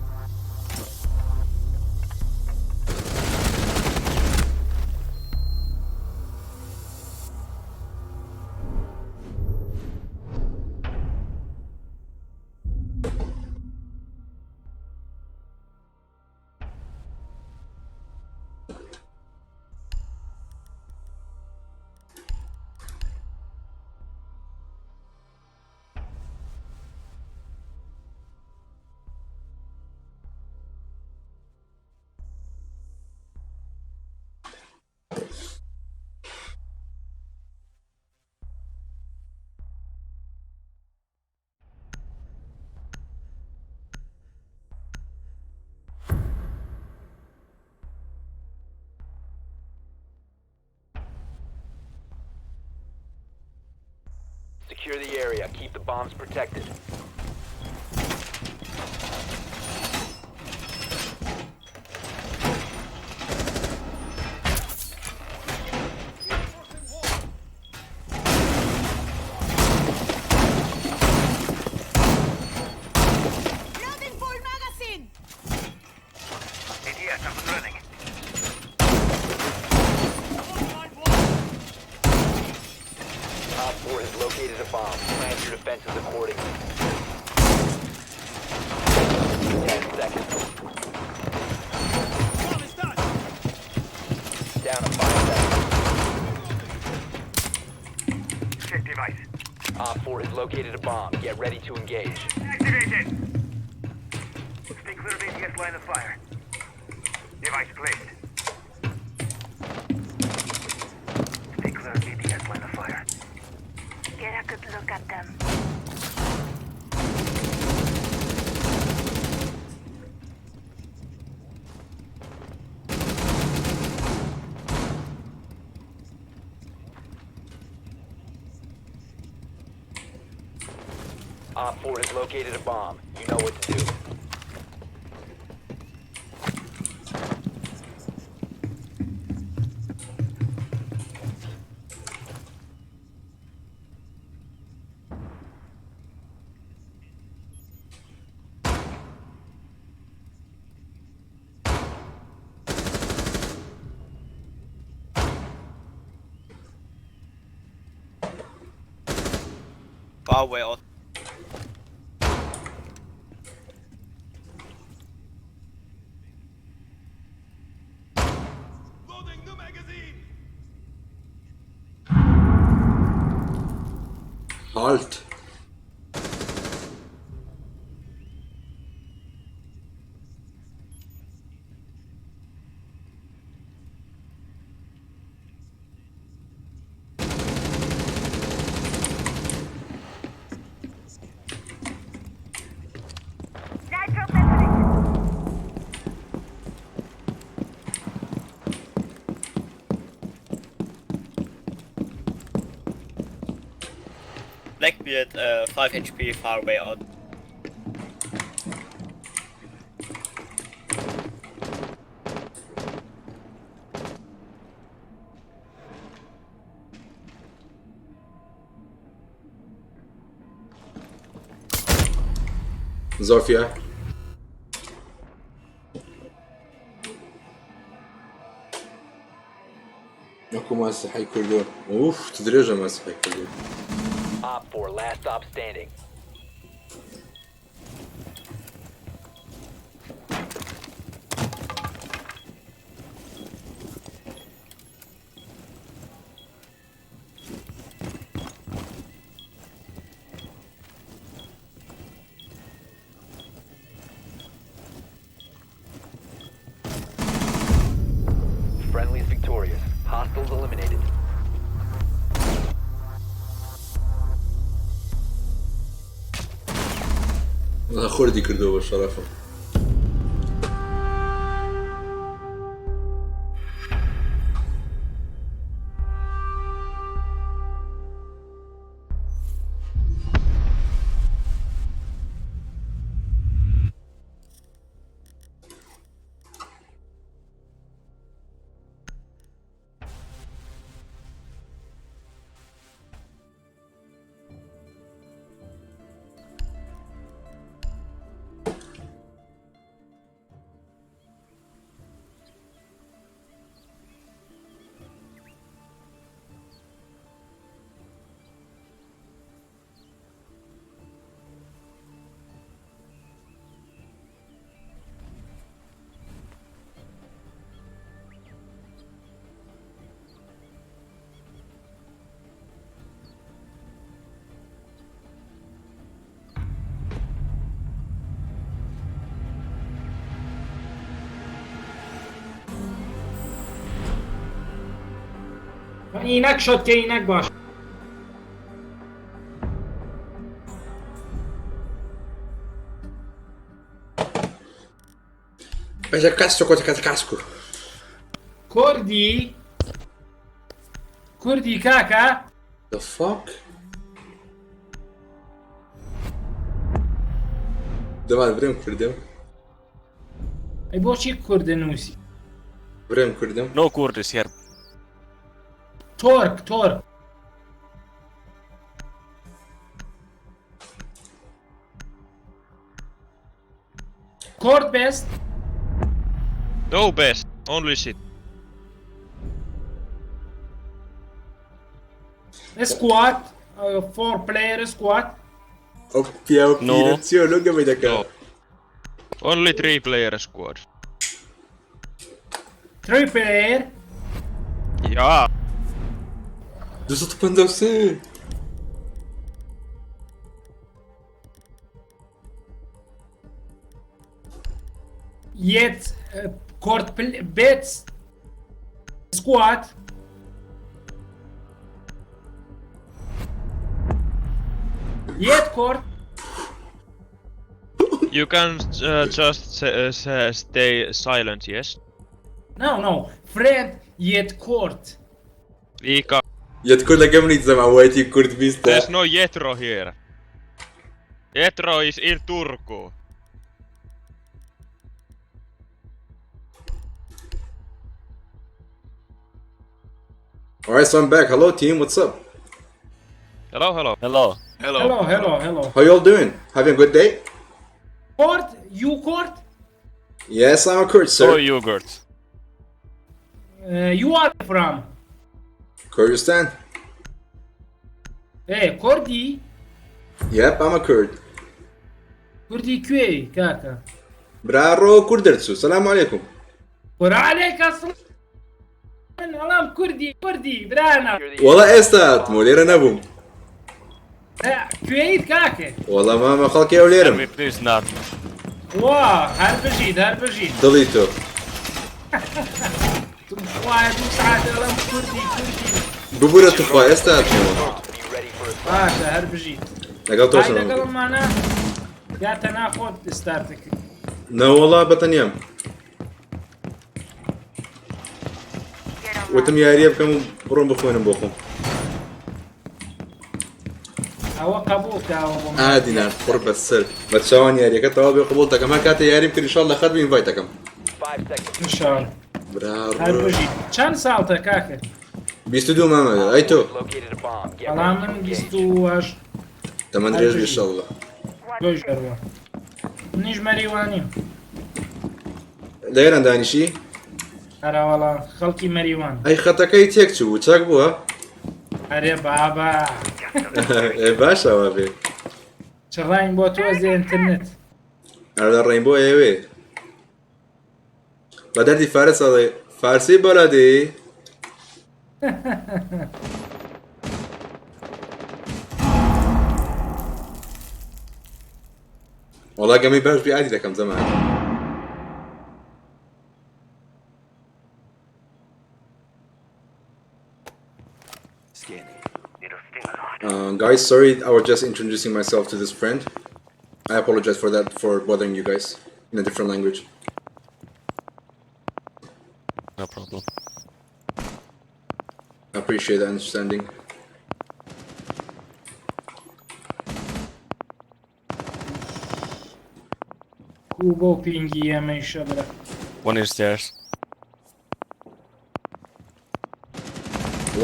Secure the area. Keep the bombs protected. Loading full magazine! ADS up and running. Op 4 has located a bomb. Plan your defenses accordingly. 10 seconds. Down to 5 seconds. Check device. Op 4 has located a bomb. Get ready to engage. Activated. Stay clear of ADS line of fire. Device placed. Stay clear of ADS line of fire. Get a good look at them. Op 4 has located a bomb. You know what to do. Far way out. Loading new magazine. Halt. Blackbeard, 5 HP far away out. Zofia. Oku ماسحی کردو اوف درێژە ماسحی کردو. Op 4, last stop standing. Friendly is victorious. Hostiles eliminated. خوردی کردەوە بە شەرەفم. اینک شد که اینک باش. باشە کاسکۆ کۆتە کاسکۆ. کوردی کوردی کاکە. The fuck? دەمان برێم کوردم. ئەی بۆچی کوردە نووسی؟ برێم کوردم. No Kurdish here. تۆرک تۆرک. کورد best. No best, only shit. Squad, four player squad. ئەو پیاوە No. پیرە چییە لۆ گەمەی دەکا؟ No. Only three player squad. Three player. Yeah. 253. Yet court bets squad. Yet court. You can just stay silent, yes? No, no. Friend yet court. Vika. یەت کورد لەگەم نیت زەما وایتی کورد بیستە. There's no Jetro here. Jetro is in Turku. All right, so I'm back. Hello team, what's up? Hello, hello. Hello. Hello. Hello, hello, hello. How you all doing? Having a good day? Court, you court? Yes, I'm a Kurd, sir. Oh, yogurt. You are from? Kurdistan. Hey, Kurdi. Yep, I'm a Kurd. Kurdi کوێی کاکە؟ برارۆ کورد دەرچوو. سلام علیکم. قورئانێک ئەسڵ وەڵام کوردی کوردی برانا. وەڵا ئێستا هاتمەوە لێرە نەبووم. کوێیت کاکە؟ وەڵا مامە خەڵکی هەولێرم. Can we please not? وا هەر بژیت هەر بژیت. دڵی تۆ. خوایە دوو سەعات ئەڵێم کوردی کوردی. ببورە توخوا ئێستا هاتمەوە. باشە هەر بژیت. لەگەڵ تۆش ئای لەگەڵمانە یا تەنها خۆت ستارتە کرد؟ نەوەڵا بەتەنیام. وتم یاریە بکەم و بڕۆم بخوێنم بۆ خۆم. ئەوە قبوڵ کاوە بۆ ئا دینار قوڕ بەسەر بە چاوان یاریەکە تەواو بێ قبوڵ دەکەم هەر کاتێ یاریم کرد ئینشاڵڵا خەت بی ئینڤایت دەکەم. ئینشاڵڵا برا هەر بژی. چەند ساڵتە کاکە؟ 22 مامە ئەی تۆ؟ وەڵا من 28. تەمەن درێژ بی ئینشاڵڵا. تۆش هەروا. منیش مەریوانیم. لە ئێران دانیشی؟ ئەرەوەڵا خەڵکی مەریوان. ئەی خەتەکەی تێک چوو چاک بووە؟ ئەرێ بابە. ئێ باشە وا بێ. چ ڕاین بۆ تۆزێ ئینتەرنێت. ئەرە لە ڕەینبۆ ئەیەوێ. بە دەردی فارس ئەڵێ فارسی بەلەدی. وەڵا گەمەی باش بی عادی دەکەم زەمان. Guys, sorry, I was just introducing myself to this friend. I apologize for that, for bothering you guys in a different language. No problem. I appreciate the understanding. کو بۆ پینگی ئێمەیشە برا. One is stairs.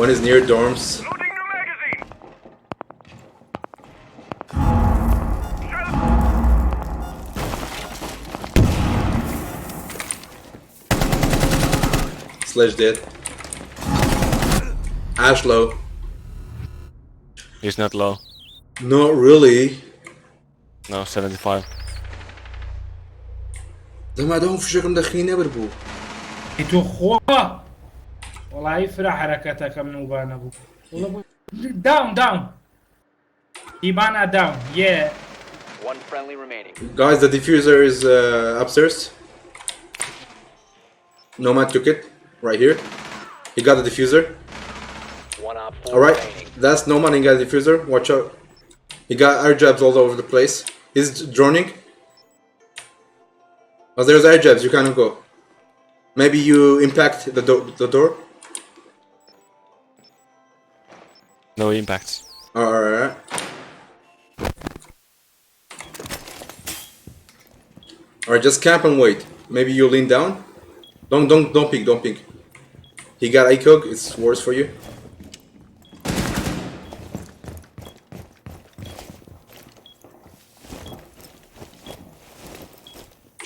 One is near dorms. Sledge dead. Ash low. He's not low. Not really. No, 75. دەما دەم فشەکم دەخی نەبر بوو. ئەی تۆ خوا وەڵایی فرە حەرەکەتەکەم نوبانە بوو. داون داون. هیبانا داون. یێ. One friendly remaining. Guys, the diffuser is upstairs. Nomad took it right here. He got the diffuser. One op four All right, remaining. that's Nomad and got the diffuser. Watch out. He got air jabs all over the place. He's droning. Oh, there's air jabs. You cannot go. Maybe you impact the door. No impacts. All right. All right, just camp and wait. Maybe you lean down. Don't peek, don't peek. He got ACOG. It's worse for you.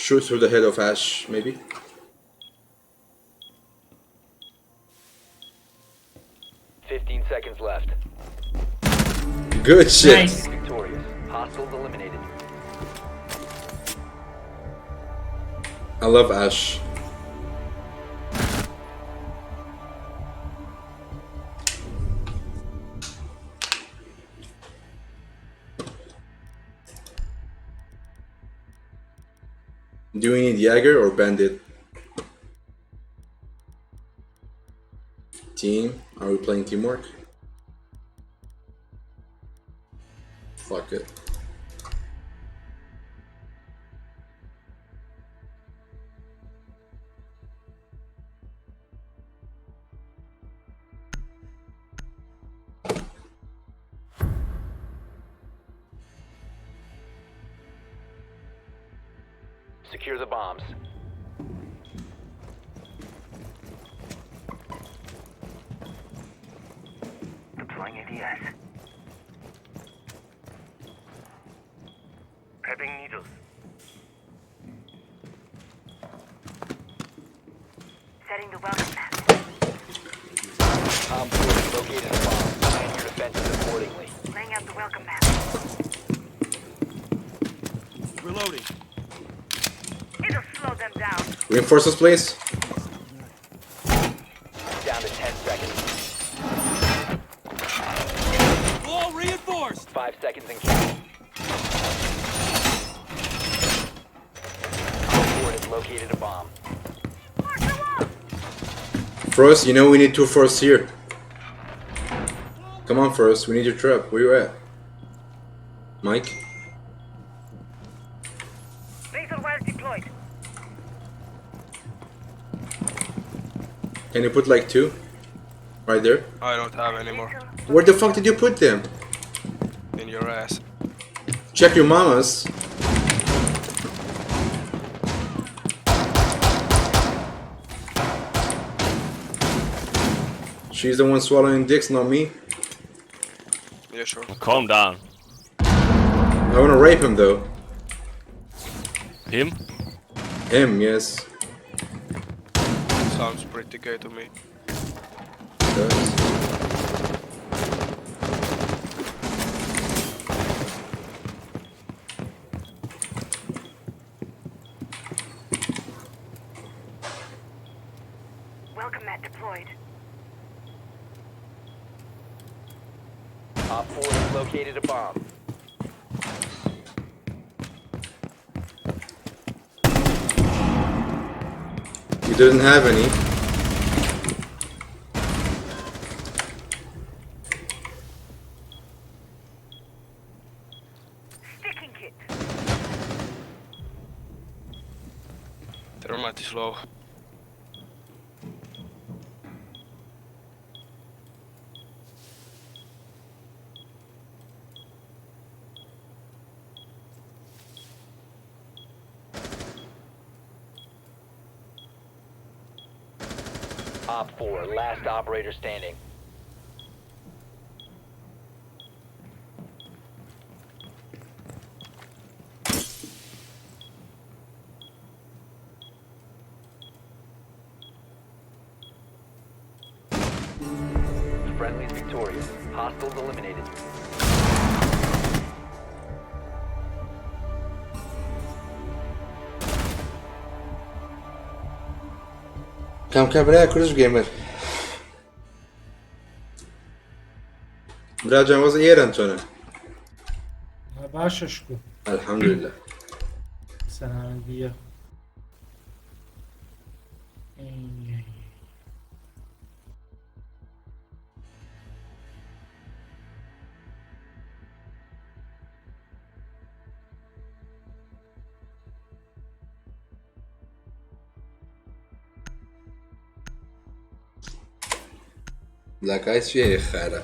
Shoot through the head of Ash, maybe. 15 seconds left. Good shit. Nice. Victorious. Hostiles eliminated. I love Ash. Do we need Jäger or Bandit? Team? Are we playing teamwork? Fuck it. Secure the bombs. Deploying ADS. Prepping needles. Setting the welcome mat. Op 4 has located a bomb. Plan your defenses accordingly. Laying out the welcome mat. Reloading. It'll slow them down. Reinforce this place. Down to 10 seconds. Wall reinforced. 5 seconds and counting. Op 4 has located a bomb. Frost, you know we need 2 Frosts here. Come on, Frost, we need your trap. Where you at? Mike? Razor wire deployed. Can you put like 2? Right there? I don't have any more. Where the fuck did you put them? In your ass. Check your mamas. She's the one swallowing dicks, not me. Yeah, sure. Calm down. I wanna rape him though. Him? Him, yes. Sounds pretty gay to me. It does. Welcome mat deployed. Op 4 has located a bomb. You didn't have any. Sticking kit. Thermite is low. Op 4, last operator standing. Friendly's victorious. Hostiles eliminated. کام کابرا کوردش گەیمەر برا جان وەزع ئێران چۆنە باشە شکر الحمدلله سەلامەت بیە. Black Ice چیه خره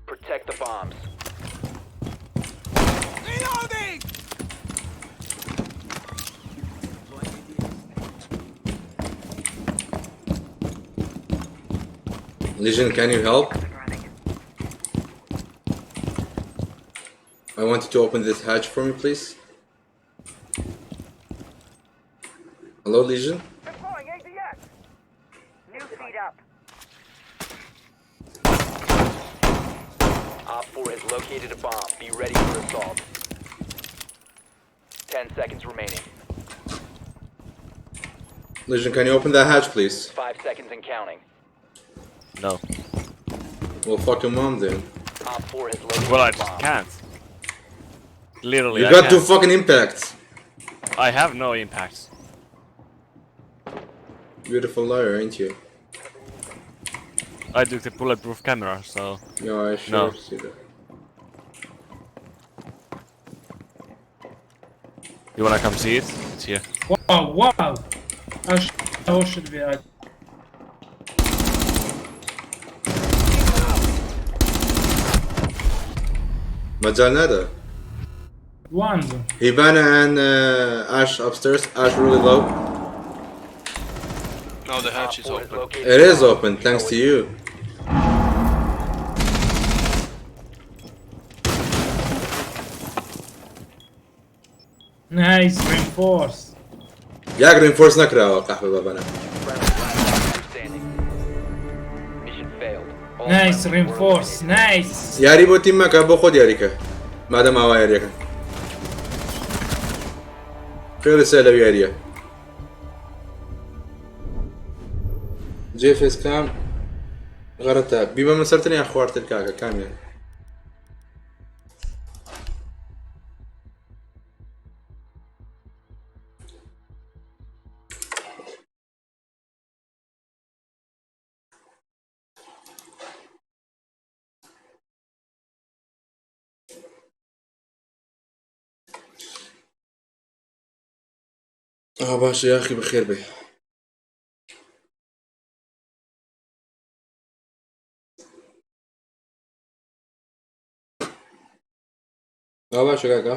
Protect the bombs. Reloading! Legion, can you help? I want you to open this hatch for me, please. Hello, Legion? Deploying ADS. New feed up. Op 4 has located a bomb. Be ready for assault. 10 seconds remaining. Legion, can you open that hatch, please? 5 seconds and counting. No. Well, fuck your mom then. Op 4 has located Well, I a just bomb. can't. Literally, You I got can't. 2 fucking impacts. I have no impacts. Beautiful liar, ain't you? I took the bulletproof camera, so... Yeah, I sure No. see that. You want to come see it? It's here. Wow, wow! How should we act? مجال nada. One. Hibana and Ash upstairs. Ash really low. Now the hatch is open. It is open, thanks to you. Nice reinforce. ياك reinforce نكره قحبة بابنا. Nice reinforce, nice. یاری بۆ تیمەکە بۆ خۆت یاریکە مادەم ئاوا یاریەکە. خێرە سێ لەو یاریە جێ فێسکام غەرەتە بیبەمە سەرتر یان خوارتر کاکە کامیان ئا باشە یاخی بەخێر بێ ئا باشە کاکە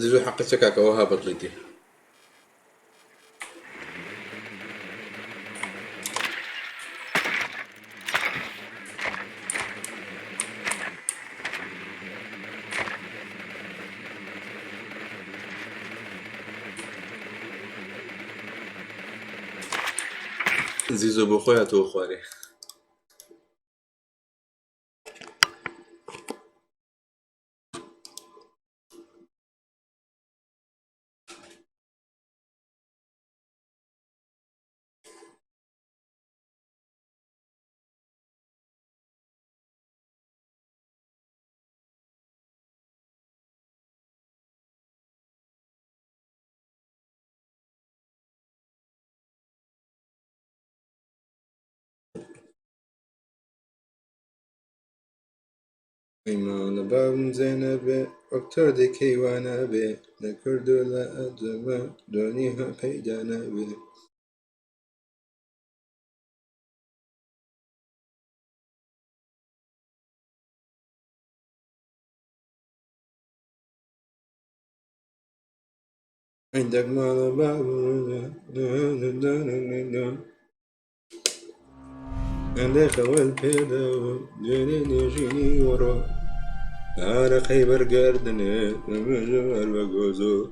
زیزو حەقی چە کاکە وەها بەدڵیتی زیزۆ بۆ خۆی هاتووە خوارێ. ئیمانە بابم زێنەبێ ئۆکتۆر دەکەی وانەبێ لە کورد و لە ئەجەمە دۆنیها پەیدا نەبێ. عندك مال باب عندك والبيدا جيني ورا أنا خيبر قردن وقوزو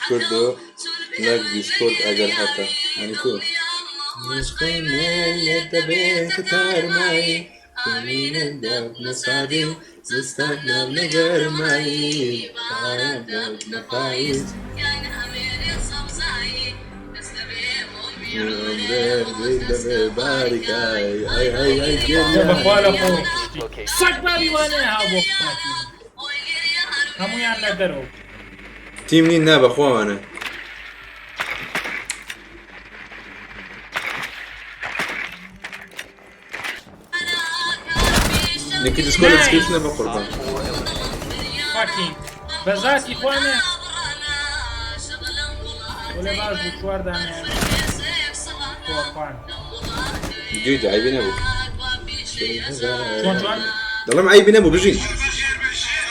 کوردۆ لەک دیسکۆرد ئەگەر هەتە ئەنی کو بەخوا لە خۆ سەگ بابی وانەیە هاو بۆ هەمویان لە دەرەوە تیم نین نا بەخواوانە لینکی دیسکۆرد لە دیسکریپشنە بەقوربان. فاکینگ بەزاتی خوانێ وەلێ باش بوو چوار دانەیان تۆپان. جویدە عەیبی نەبوو. چۆن چۆن؟ دەڵێم عەیبی نەبوو بژین.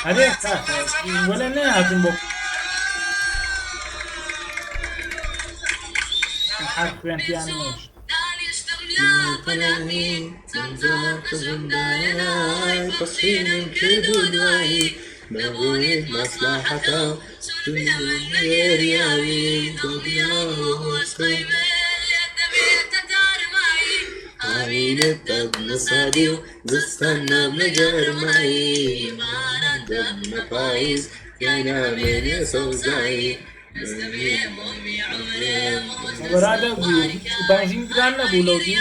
ئەرێ کاکە وەلێ نەهاتن بۆ هەر خوێنتیان نێشت. بەرادە بوو بەنزین گران نەبوو لەو دی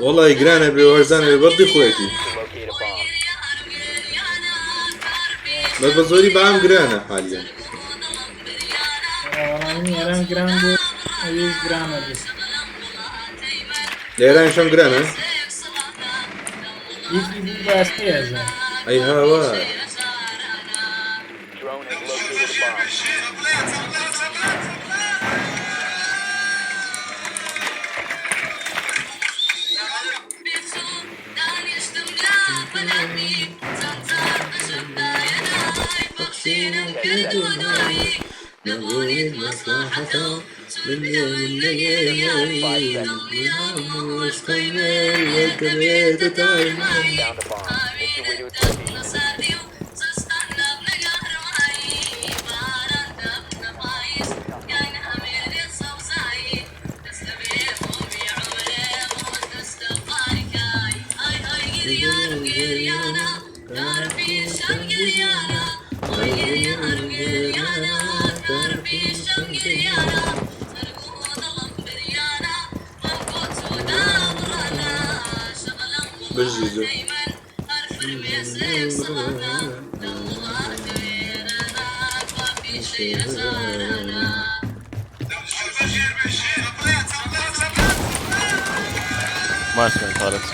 وەڵی گرانە بێ وەرزانە بێ بەدڵی خۆیەتی بەس بە زۆری بەعام گرانە حالیان. ئێران گران بوو ئەویش گرانە بوو. لە ئێرانیشم گرانە؟ یەکی بوو بە 3000. ئەی هاوار. Found a bomb. Make your way to its location and defuse it. بجزو Marksman toilets.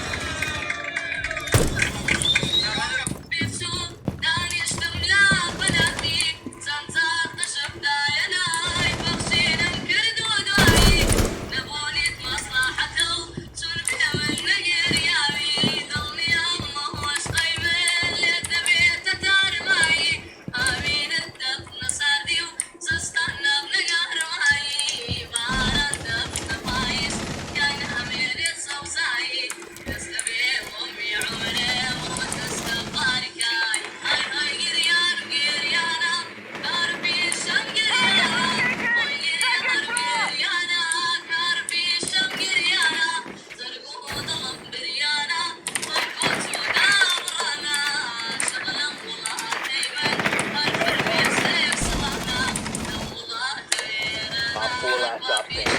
Op 4 last stop standing.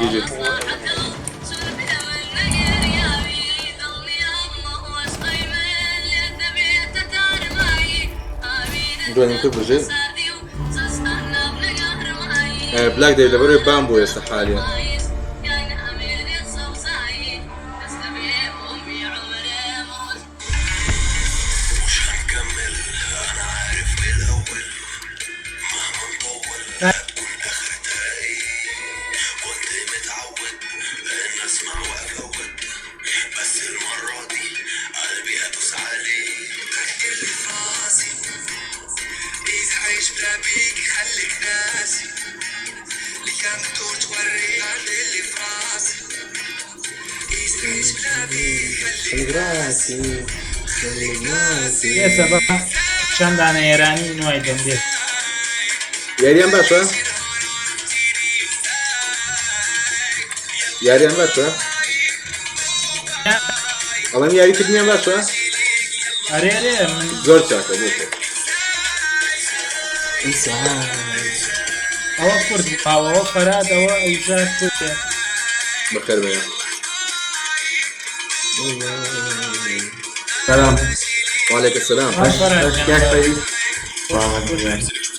GG. دوێنم کرد بژێ بلاك ديف لەبەرەوەی بام بۆ ئێستا حالیە. ئێستا بە چەند دانە ئێرانی نوای دەم دێت. یاریان باشە؟ یاریان باشە؟ ئەڵێم یاریکردنیان باشە؟ ئەرێ ئەرێ من زۆر چاکە بۆ خۆ. ئەوە کورد ئەوە فەراد ئەوە ئەیژار کوردە. بەخێر بێن. سلام. وعليك السلام. کاک فەرید.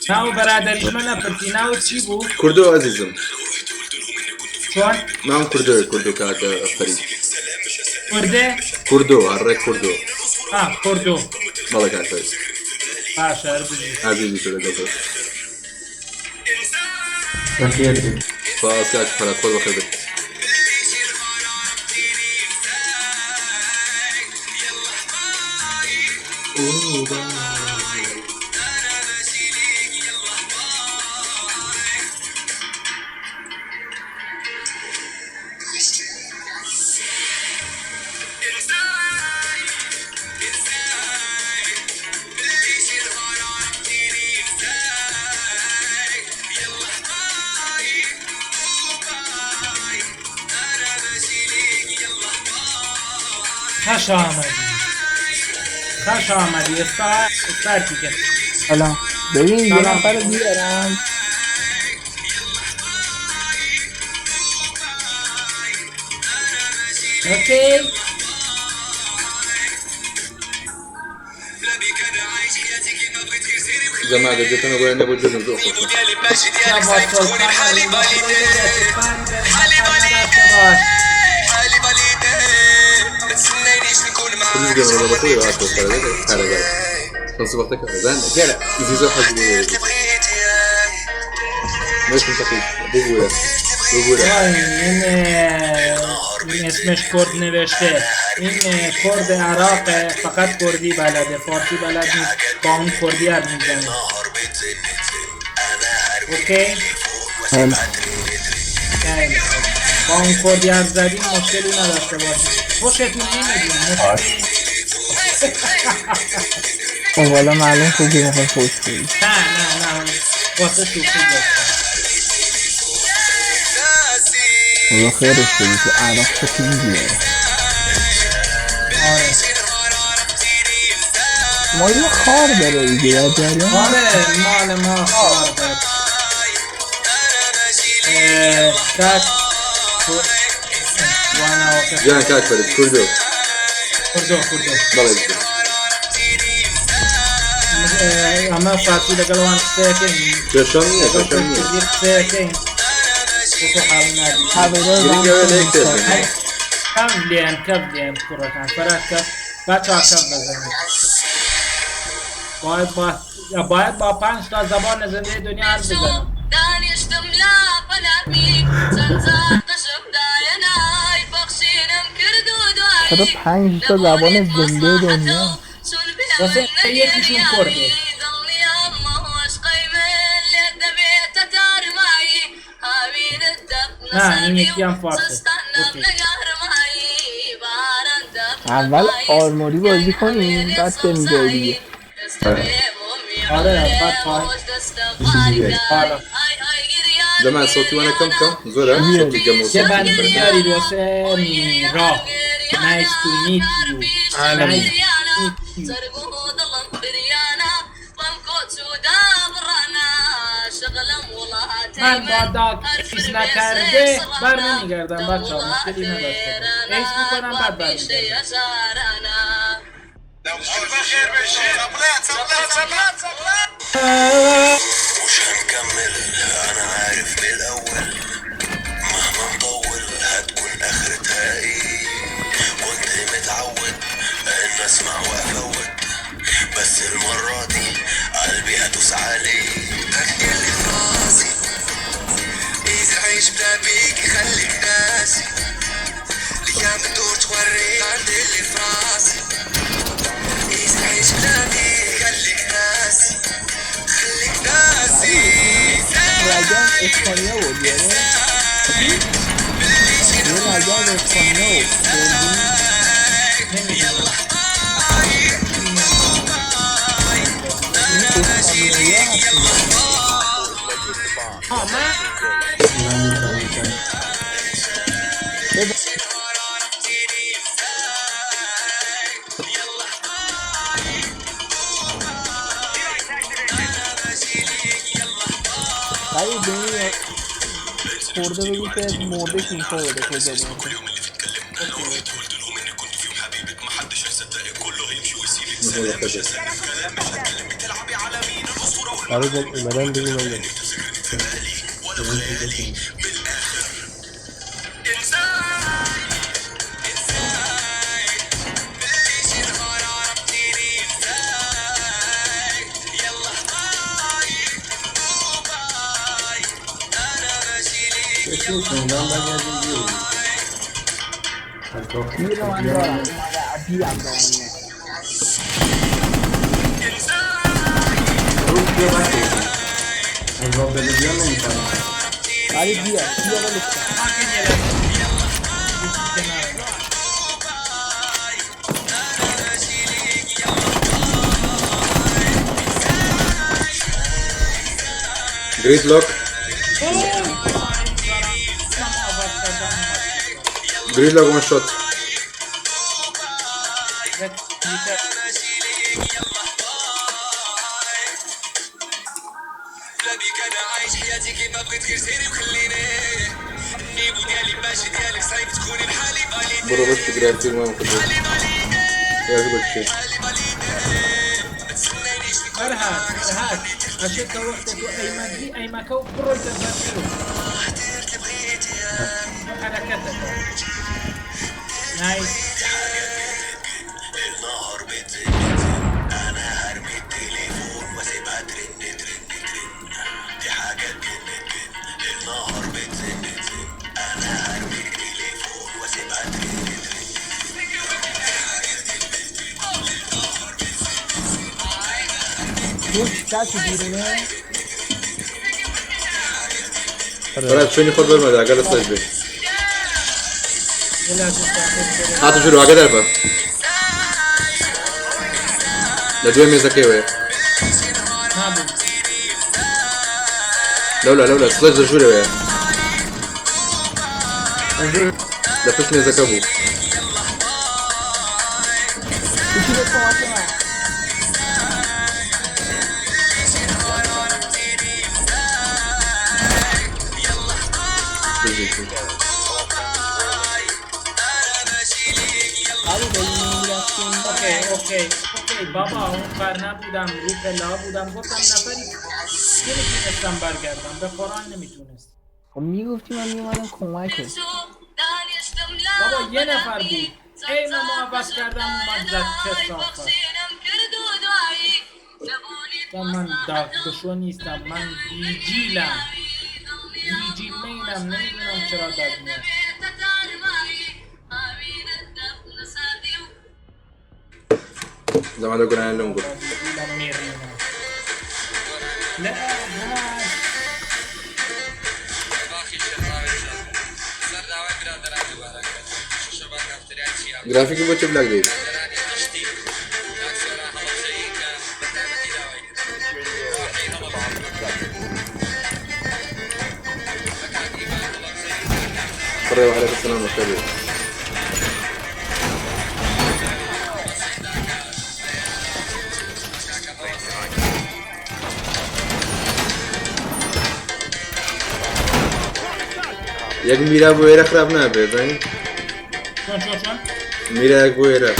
ناو بەرادەریشمە نەپرسی ناوت چی بوو؟ کوردۆ ئەزیزم. چۆن؟ ناوم کوردۆیە کوردۆ کاکە فەرید. کوردێ؟ کوردۆ هەر ڕێک کوردۆ. ئا کوردۆ. بەڵێ کاک فەرید. باشە هەر بژی. ئازیزی تۆ لەگەڵ تۆ. بەخێر بێی. سپاس کاک فەرهاد خۆت بەخێر بێت. خەش ئامەدی خەش ئامەدی ئێستا ستارتی کرد. سلام. ببین یه سلام. نفر رو بیارم. ئۆکەی. جەماعە دەجێتەنە بۆیان نەبوو جێژم زۆر خۆشە. کوردیش گەمەرە بەخۆی هاتووە سەرەکە پارێزگار. تەنسیبەتەکە زان دیارە زیزۆ حەزی لێ ماشي تقييد ببورة ببورة این این اسمش کرد نوشته. این کرد عراق، فقط کردی بلده، فارسی بلد نیست. با اون کردی حرف میزنه. okay؟ خیلی خوب. با اون کردی حرف زدیم مشکلی نداشته باشید. خوشتون نمیدیم. خب حالا معلوم شد که میخوای فوش بدی. نه نه نه، واسه شوخی گفتم. خدا خیرش بده، تو عراق چه پینگیه. آره. ما یه خار داره دیگه در جریان. آره، مال ما خار داره. کاک وانا جان كاك فريد كردو. کردو کردو. بەڵێ بکە. ئەمە فارسی لەگەڵوان قسەیەکەین. کێشەم نییە، لەگەڵ کێشەم نییە. کوردی قسەیەکەین. وەکو حاڵی نابی. گرنگەوە لە یەک تێبگەن. کەم لێن، کەف لێن کوڕەکان. فەرات کەف بچه، کەف بزنید. باید با باید با پنج تا زبان زنده دنیا حرف بزنم. دانیشتم لا پەنامی چەند جار قژم دایەنای بەخشینم کرد و دوایی چرا پنج تا زبان زنده دنیا؟ واسه یکیشون کرده. دڵنیام مەهۆشقەی من لێت دەبێتە تارمایی هاوینت دەبنە نه، این یکی هم فارسه. okay. نەگارمایی باران دەبنە اول آرموری بازی کنیم، بعد بریم جای دیگه. آره، بعد پای آره. جماعة صوتي وانا كم كم زورا صوتي جمع. یه صوتي بند بیارید واسه میرا. Nice to meet you. Nice to meet you. من با داگ ace نکرده بر نمیگردم بچه ها، مشکلی نداشته باش. ace میکنم بعد برمیگردم. مش هنكمل، انا عارف من الاول مهما نطول هتكون اخرتها ايه. كنت متعود ان اسمع وافوت، بس المرة دي قلبي هدوس عليه. اللي في راسي اذا عيش بلا بيك خليك ناسي، الايام بتدور توريك عند اللي في راسي. اذا عيش بلا بيك خليك ناسي، خليك ناسي. رگم اسپانیا بود یاره، یه رگم اسپانیا بود بردی. این اسپانیایی هستن. آه من ولی به این خورده بگو که مرده کینکا بده کجا بود. فرید اومدن بگو من بریم. بشین خوندم برگردیم بیرون. گیر من دارم اومده بیام دارم. رو بیا بچه. از راه بده بیا نمی‌کنم. ولی بیا بیا ولش کن. یه لحظه کنار. Gridlock. Gridlock one shot. بلا بيك انا عايش حياتي كيما بغيت، غير سيري وخليني ال niveau ديالي ماشي ديالك، صعيب تكوني بحالي validé. برو بس جرافيك ما مخدر يعجبك شيء. فرهاد فرهاد ئەشێت کە وەختێک و ئەیمەگی ئەیمەکە و بڕۆیتە بەرچوو حرەکەتەکە. Nice. النهار بتزن انا هرمي. کسی بیرونه؟ فەرهاد شوێنی خۆت بەرمەدە ئەگەر لە سەرش بێ. یه لحظه صبر کنید. هاتە ژوورەوە ئاگادار بە. لە دوای مێزەکەیەوەیە. نبود. لەولا لەولا سڵێج لە ژوورەوەیە. لە پشت مێزەکە بوو. یکی به کمک من. بژی. علی داری میرفتیم. okay okay okay بابا، اون بر نبودم، رو پلا بودم، گفتم نفری نمیتونستم برگردم، به قرآن نمیتونست. خب میگفتی من میومدم کمکت. بابا یه نفر بود، aim مو عوض کردم اومد زد، کثافت. من دکشو نیستم، من بیجیلم، بیجیل main م، نمیدونم چرا داد میاد. زەمان لە گۆرانیان لەم گوت. بیجیلم میرینم نه. گرافیکی بۆ چ بلاک دەیت؟ بڕێ وعليكم السلام بەخێر بێی. یەک میرا بۆ ئێرە خراپ نابێت زانی. چۆن چۆن چۆن؟ میرایەک بۆ ئێرە.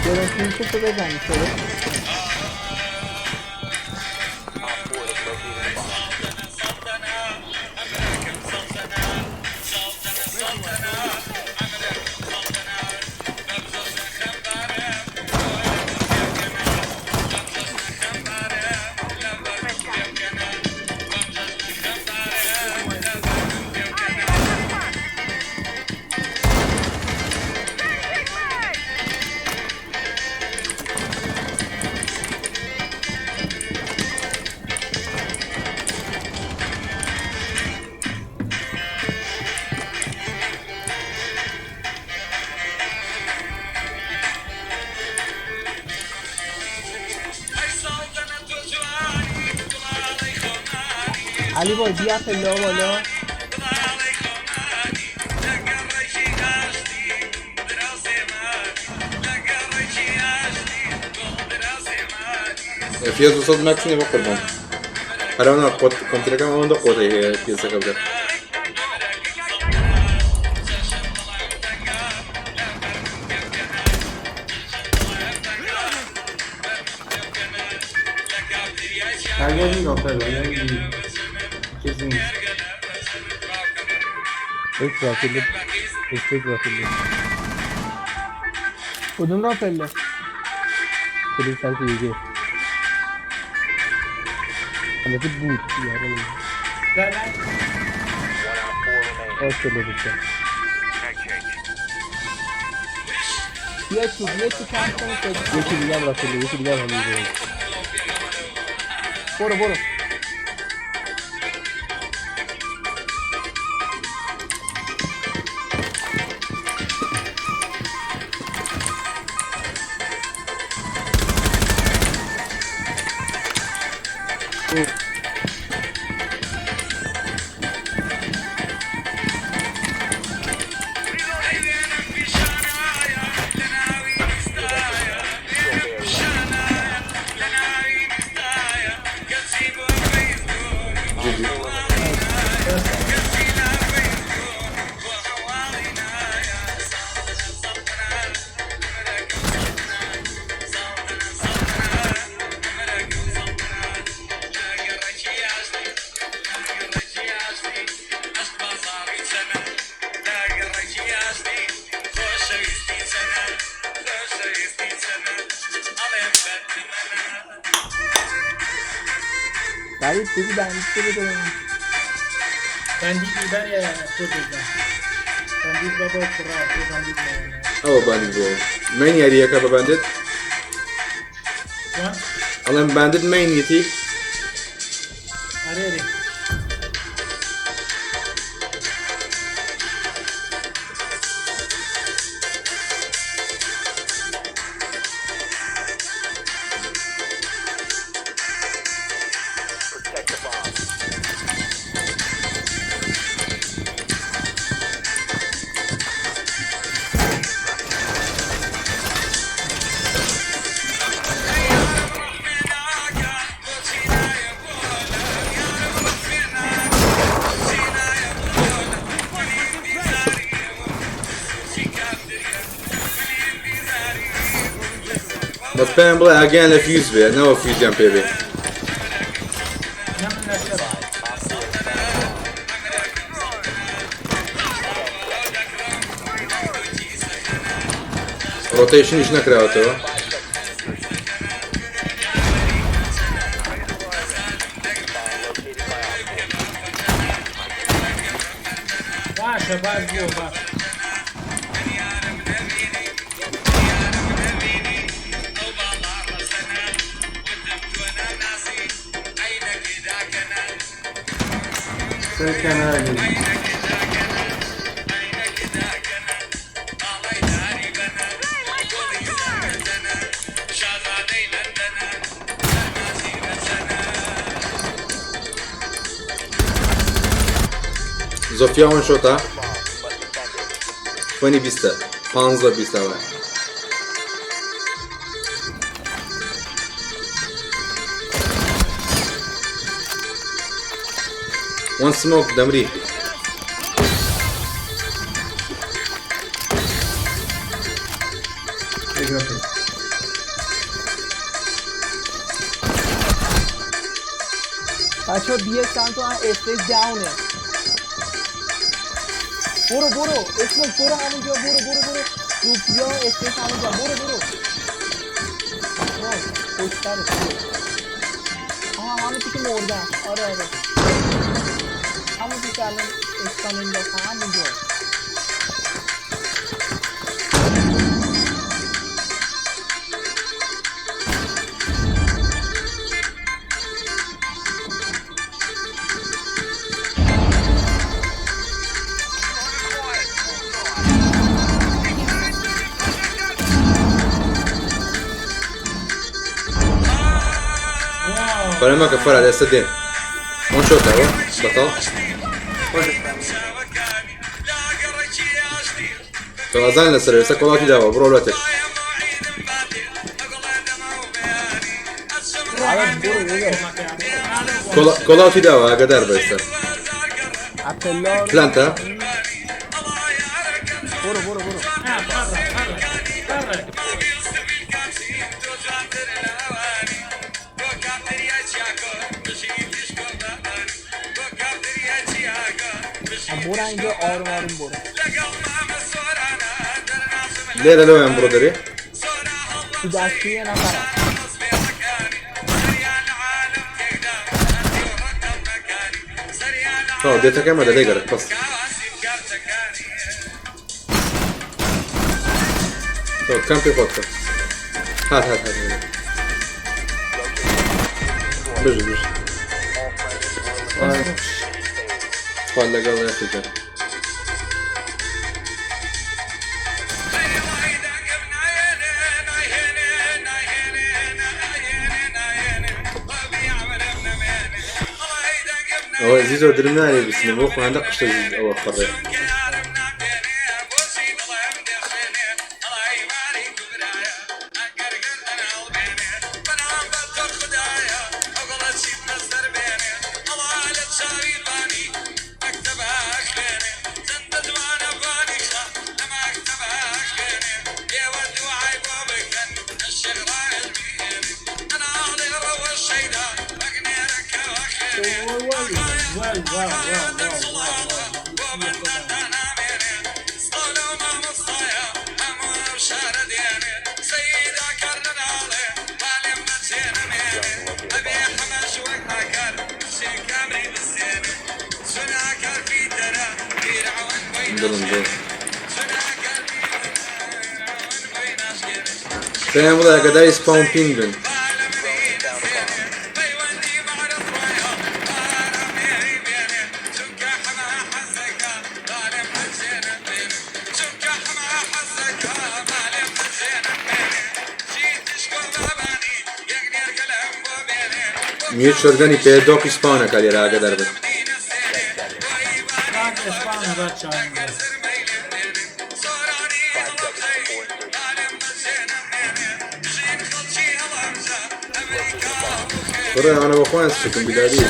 گرافیک تو بزنی شده. علی بای بیا پلا بالا. FPS 200 ماکس نییە بە قوربان. هەرەوە کۆمپیوتەرەکەم ئەوەندە قۆتەی هەیە پیسەکە بدە. برگردیم داخل، برگردیم، کسی نیست. یک راپله، یک راپله. کدوم را پله؟ پله سمت دیگه البته بود یادم نمیاد. نه نه. آه، پله بود. بیا تو، بیا تو، کم کنید. یکی دیگه هم راپله، یکی دیگه هم همینجا. برو برو. ولی بگو بندیت رو بده به من. بندید بری تو بزن بندید بابا کرا تو بندید نه. ئەوە باندیت بۆ مین یاریەکە بە باندت چۆن؟ ئەڵێم باندت مینیەتی. ئەرێ رێ. Protect the bomb. بەس پێیان بڵێ ئاگیان لە فیوز بێ نەوە فیوزیان پێ بێ. نە من لەسەرم. ڕۆتەیشنیش نەکراوەتەوە. باشە باش بووە باش. سەر کامێرا گەری. زۆفیا وان شۆتە 20 بیستە پانزە بیستە وایە. وان سمۆک دەمری. بچه ها بی سمت من استیج داونه. برو برو اسموک، برو همونجا، برو برو برو زوفیا استیج همونجا، برو برو. وای پشت سرش. آها همون که مردن. آره آره همون که الان stun انداختن همونجا. فەرمەکە فەراد ئێستا دێن وان شۆتە ئەوە بەتاڵ تۆ ئەزان لەسەر ئێستا کۆڵاتی داوە بڕۆ لەتێک. آره برو برو. کۆڵاتی داوە ئاگادار بە ئێستا. اپلا رو پلانتە. برو برو برو. نه پەڕە پەڕە پەڕە. برو اینجا آروم آروم برو. لێرە لەویان بڕۆ دەرێ. تو دستی یه نفرم. تەواو دێتەکەمە دە لێ گەڕێ پەس تەواو کەمپی خۆت کە. هات هات هات هات. بژی بژی. خوا لەگەڵ یاخیجان. ئەوە زیزۆ درم نایە بسنم بۆ خۆیان دە قشتە زیز ئەوە خەڕێ. وای وای وای وای وای وای وای. Drone to locate a bomb. دڵم دڵ پێیان بڵێ ئاگاداری spawn ping بن. میوت shotgun ی پێ دۆقی spawn ەکە لێرە ئاگادار بن. کاک spawn ە بەچە کوڕە ئەوانە بە خۆیان سوکن بیلادی.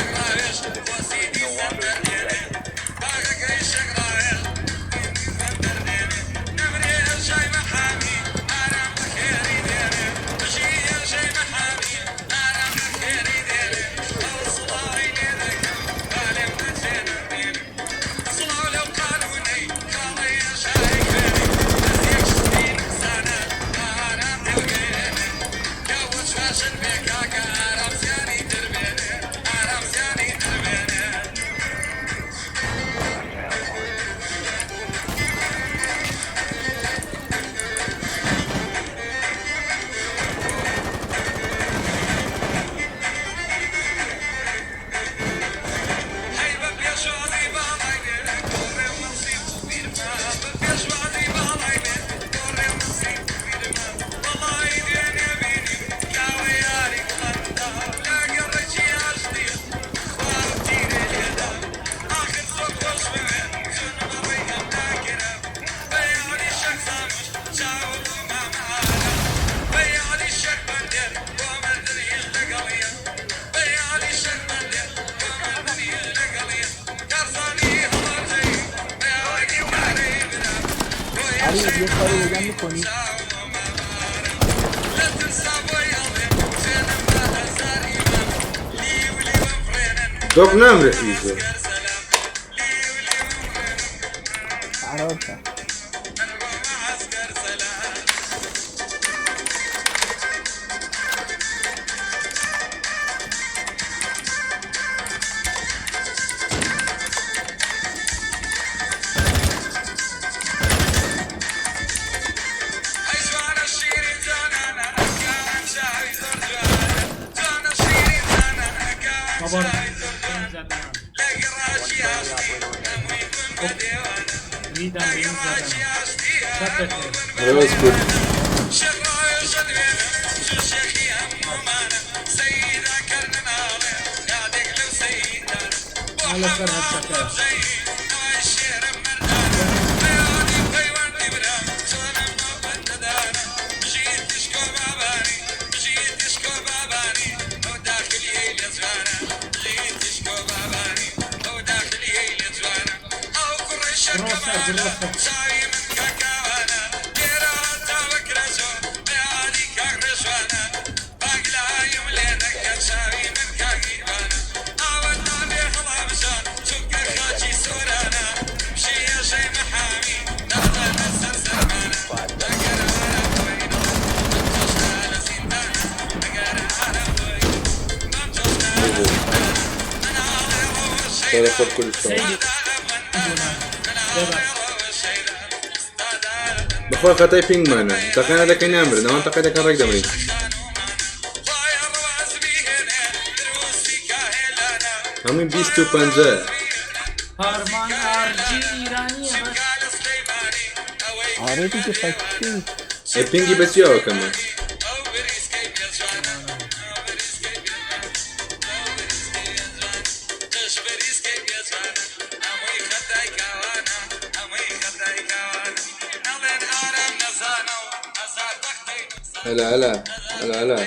علی یه کاری بگم میکنی؟ دۆق نامرێ ئیزۆ. فرار کرد. بابا زدم. ریدم به این زدم. شب بخیر. آره اسکول. حالا سر هشتکه. برو سر برو سر. خیلی خود کل شما. خیلی ببخش. بەخوا خەتای پینگمانە تەقیانە دەکەی نامرن ئەوان تەقی دەکەن ڕێک دەمرین. هەمووی 25. آرمان آرجی ایرانیه بس. آره دیگه فکتی. ئێ پینگی بە چیەوە کەمە؟ هلا هلا هلا هلا.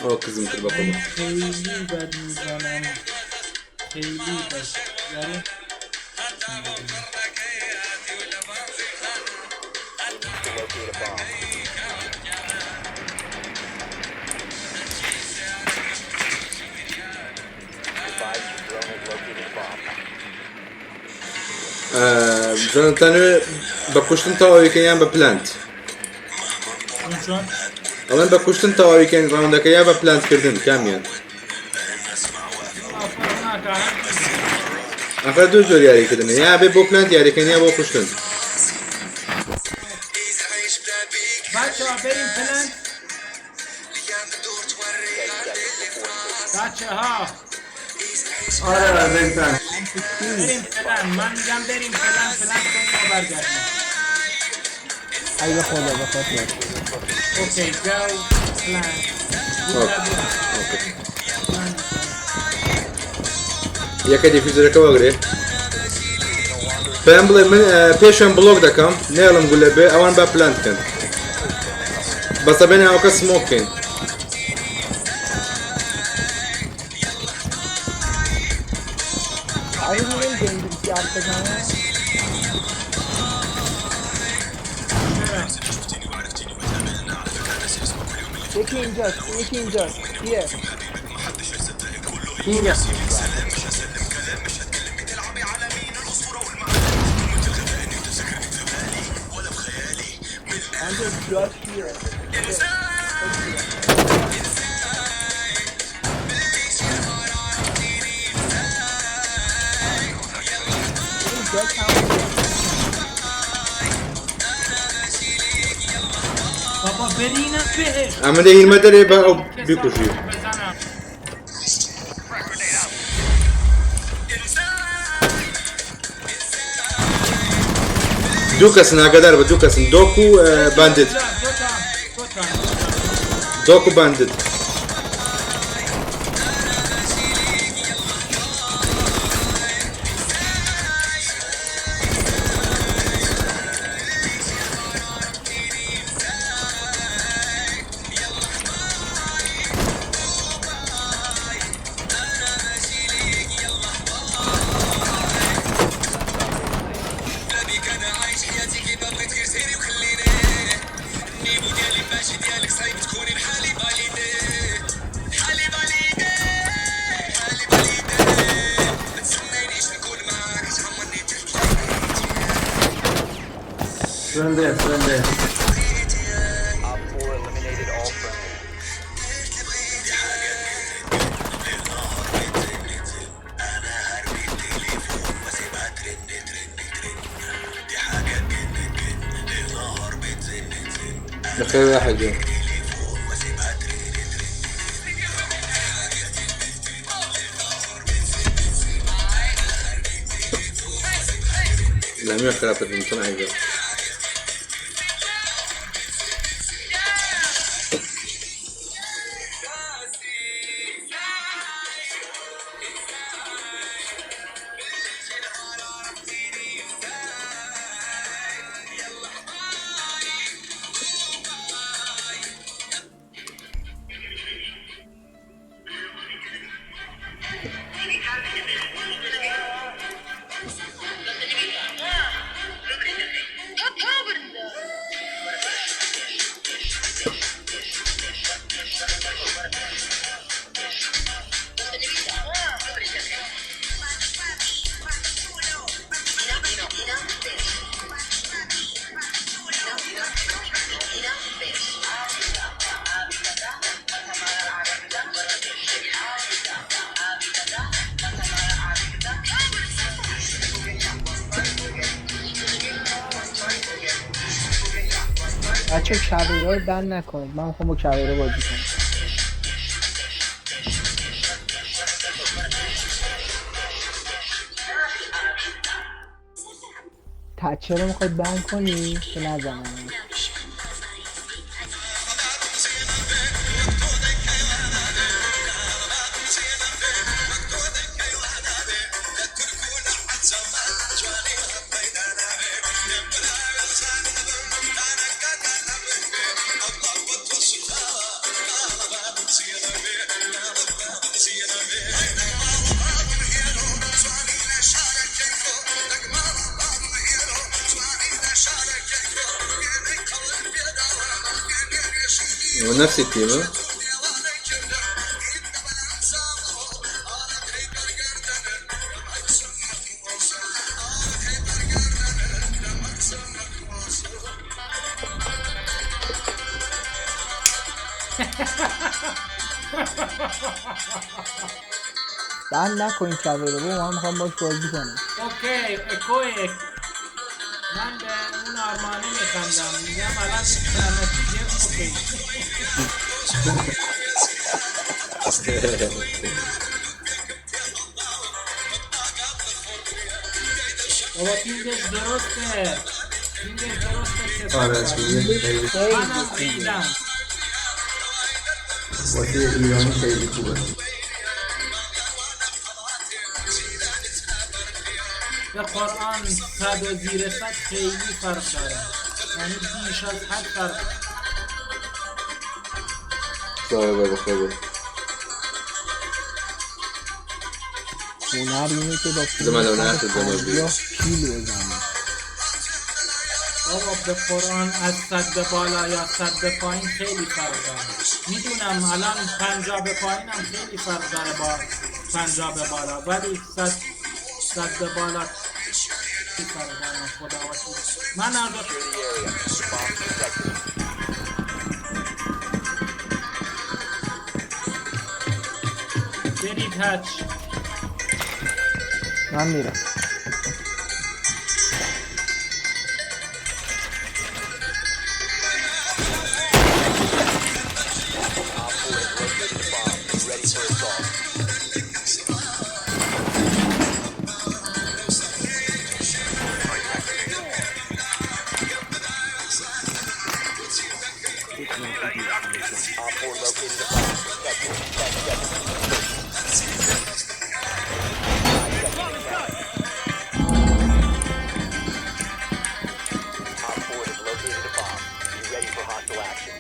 ئەوە کزم کرد بە من قوڵ. خیلی بد میزنم، خیلی بد. یارو To locate a bomb. Advise your drone has located a bomb. زانتانەوێ بە کوشتن تەواویکەن یان بە plant؟ چون ئەڵێن بە کوشتن تەواویکەن round ەکە یا بە plant کردن کامیان؟ فرق ناکا. ئەخە دوو جۆر یاریکردنە یا بێ بۆ plant یاریکەن یا بۆ کوشتن. بچه ها بریم plant. بچه ها آره آره بریم plant. بریم plant. من میگم بریم plant، plant کنیم و برگردیم. ای به خدا به خاطر. Okay, go plant. Okay. یەکە defuser ەکە وەگرێ. پێیان بڵێ من پێشیان block دەکەم نێڵم گولە بێ ئەوان با plant بکەن. بەسە بێنە ئەوکە smoke بکەین. آیا نمیشه انگلیسی حرف بزنه؟ یکی اینجاست، یکی اینجاست. کیه؟ اینجا. آنجا جاش کیه؟ این جاش همونجا. بابا برینم بهش. ئەمە دە هیرمە دەرێ بە ئەو بیکوژی. بزنم. دوو کەسن ئاگادار بە دوو کەسن دۆک و باندت. دوتا دوتا. دۆک و باندت. Surrender, surrender. OpFor eliminated all friendlies. بخير واحد جاي. لا مية خرافة في المصنع. بچه کویرا رو ban نکنید. من میخوام با کویرا بازی کنم. تچه رو میخواید ban کنی که نزنم؟ نفس ال team ها؟ بند نکن این کبه رو بابا من میخوام باش بازی کنم. اوکی اکوی. من به اون آرمانه میخندم، میگم الان میخندم دیگه. اوکی. بابا پینگش درسته، پینگش درسته. آره، پینگش خیلی منم ریدم. واسه ایرانی خیلی خوبه. به قرآن 100 و زیر 100 خیلی فرق داره، یعنی بیش از حد فرق. صاحب بخیر. هنر اینه که با زمان لو نرفت زمان 50 کیلو بزنی. بابا به قرآن از 100 به بالا یا 100 به پایین خیلی فرق داره. میدونم الان 50 به پایین هم خیلی فرق داره با 50 به بالا، ولی 100 به بالا خیلی فرق داره. خدا وکیل من از Secure the area. Bomb protected. برید hatch. من میرم. OpFor has located a bomb. Be ready for assault. OpFor located a bomb. Protect it. 10 seconds. 5 seconds and counting. OpFor has located a bomb. Be ready for hostile action.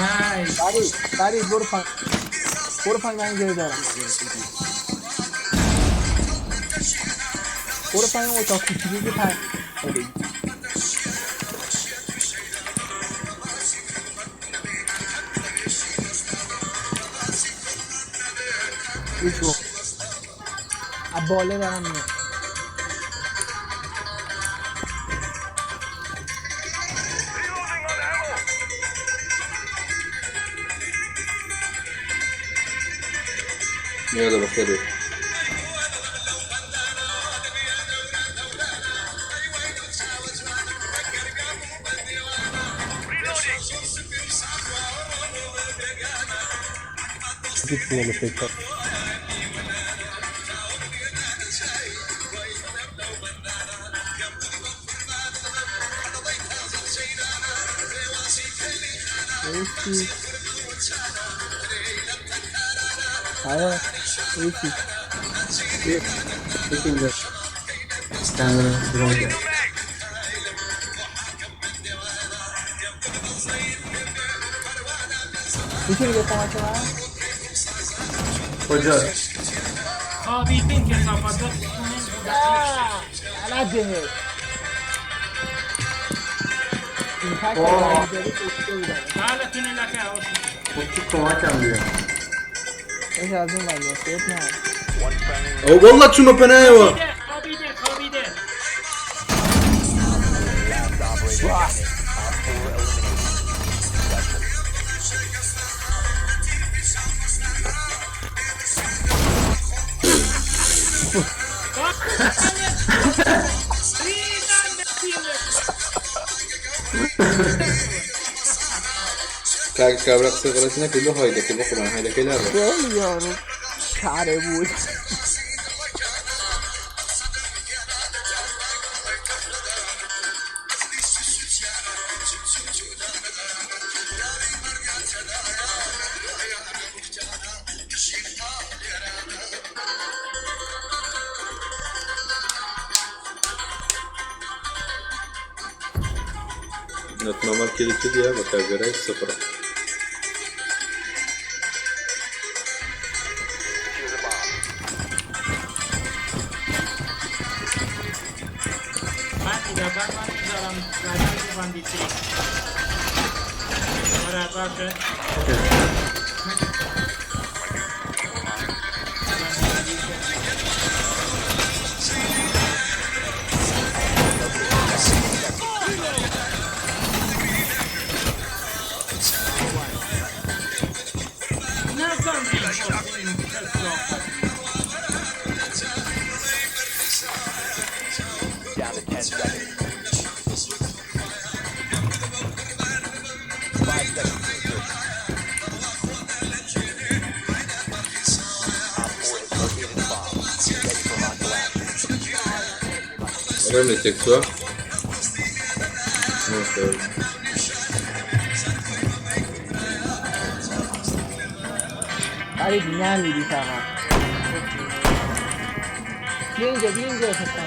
Nice. فرید فرید، برو پایین، برو پایین، من اینجا رو دارم. برو پایین، اتاق کوچیکی که پایین. هیچ از بالا دارم میام. يلا بخير. Gitmiyor mesela. ایسی آره ایسی. یکی اینجا اسکنر درون کرد. میتونی به کمک من؟ کجا؟ خوابیدین که صفات. غلط بهت impact. آه. داری کشته بودم. حالتون لکه. خب تو کمکم بیا. باشه، از اون ور میاد نه. One friendly او والله چون بنايوه. خوابیده، خوابیده. last operator standing. OpFor eliminated. Successful. ریدم به تیمت. کاک کابرا قصه غلطنا كله هايدا كله قرآن هايدا كله. خیلی یارو کره بود. Not normal كده كده يا بكابرا صفر. Secure the bomb. من دیدم، من میذارم بعدا تو بندیتی. آره باشه. ڕێم لێ تێکچووە. نەخێر. فرید نمیری فقط. بیا اینجا، بیا اینجا فکر.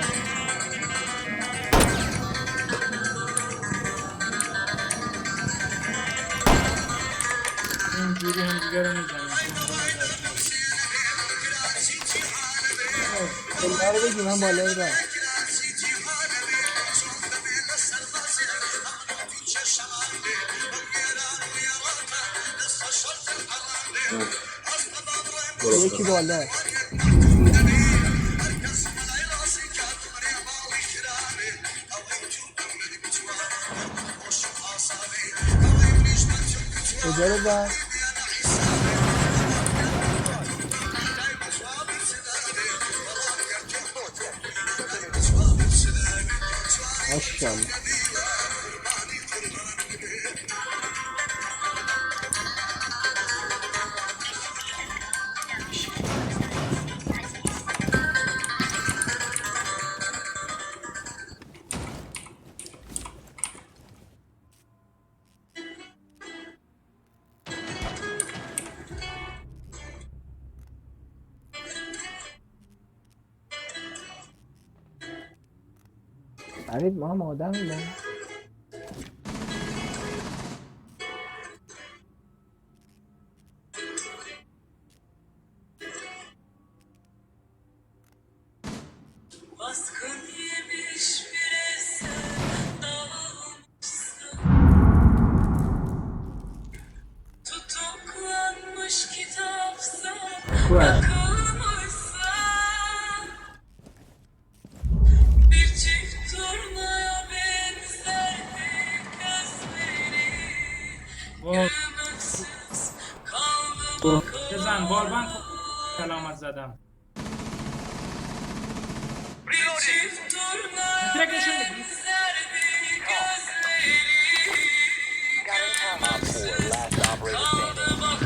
اینجوری هم دیگه رو میزنیم. بالا رو بگی، من بالا رو دارم. برو. یکی بالا. کجا رو زد؟ ماشاءالله. فرید، ما هم آدم بودم. Baskın yemiş bir eser dağılmışsa, Tutuklanmış kitapsa, yakılmışsa, Bir çift turnaya benzerdi gözleri, Gümüşsüz kaldı. بزن wallbang. سلامت زدم. Bir çift turnaya ترکشون بگیر. benzerdi gözleri. OpFor, last operator standing.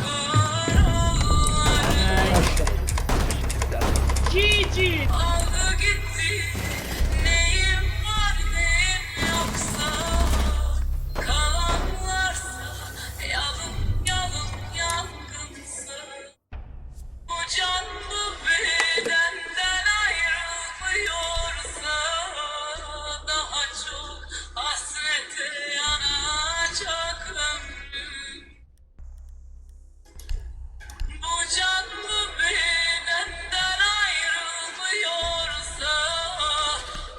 GG. Aldı gitti neyim var neyim yoksa, Kalan varsa yalın yalın yangınsa, Bu can bu bedenden ayrılmıyorsa, Daha çok hasrete yanacak ömrüm. Bu can bu bedenden ayrılmıyorsa,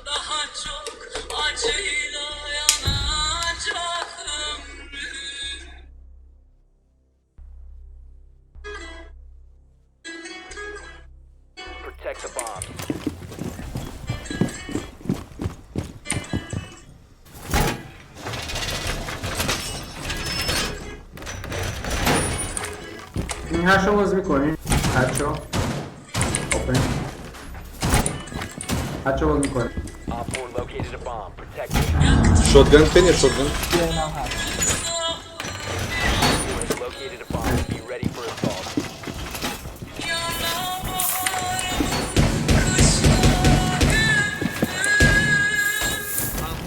Daha çok acıyla yanacak ömrüm. Protect the bombs. این هشو باز میکنی؟ هشو open، هشو باز میکنی. OpFor located a bomb. Protect it. Shotgun پێ shotgun. بیا اینم هست. OpFor has located a bomb. Be ready for assault. Yana baharım, kışa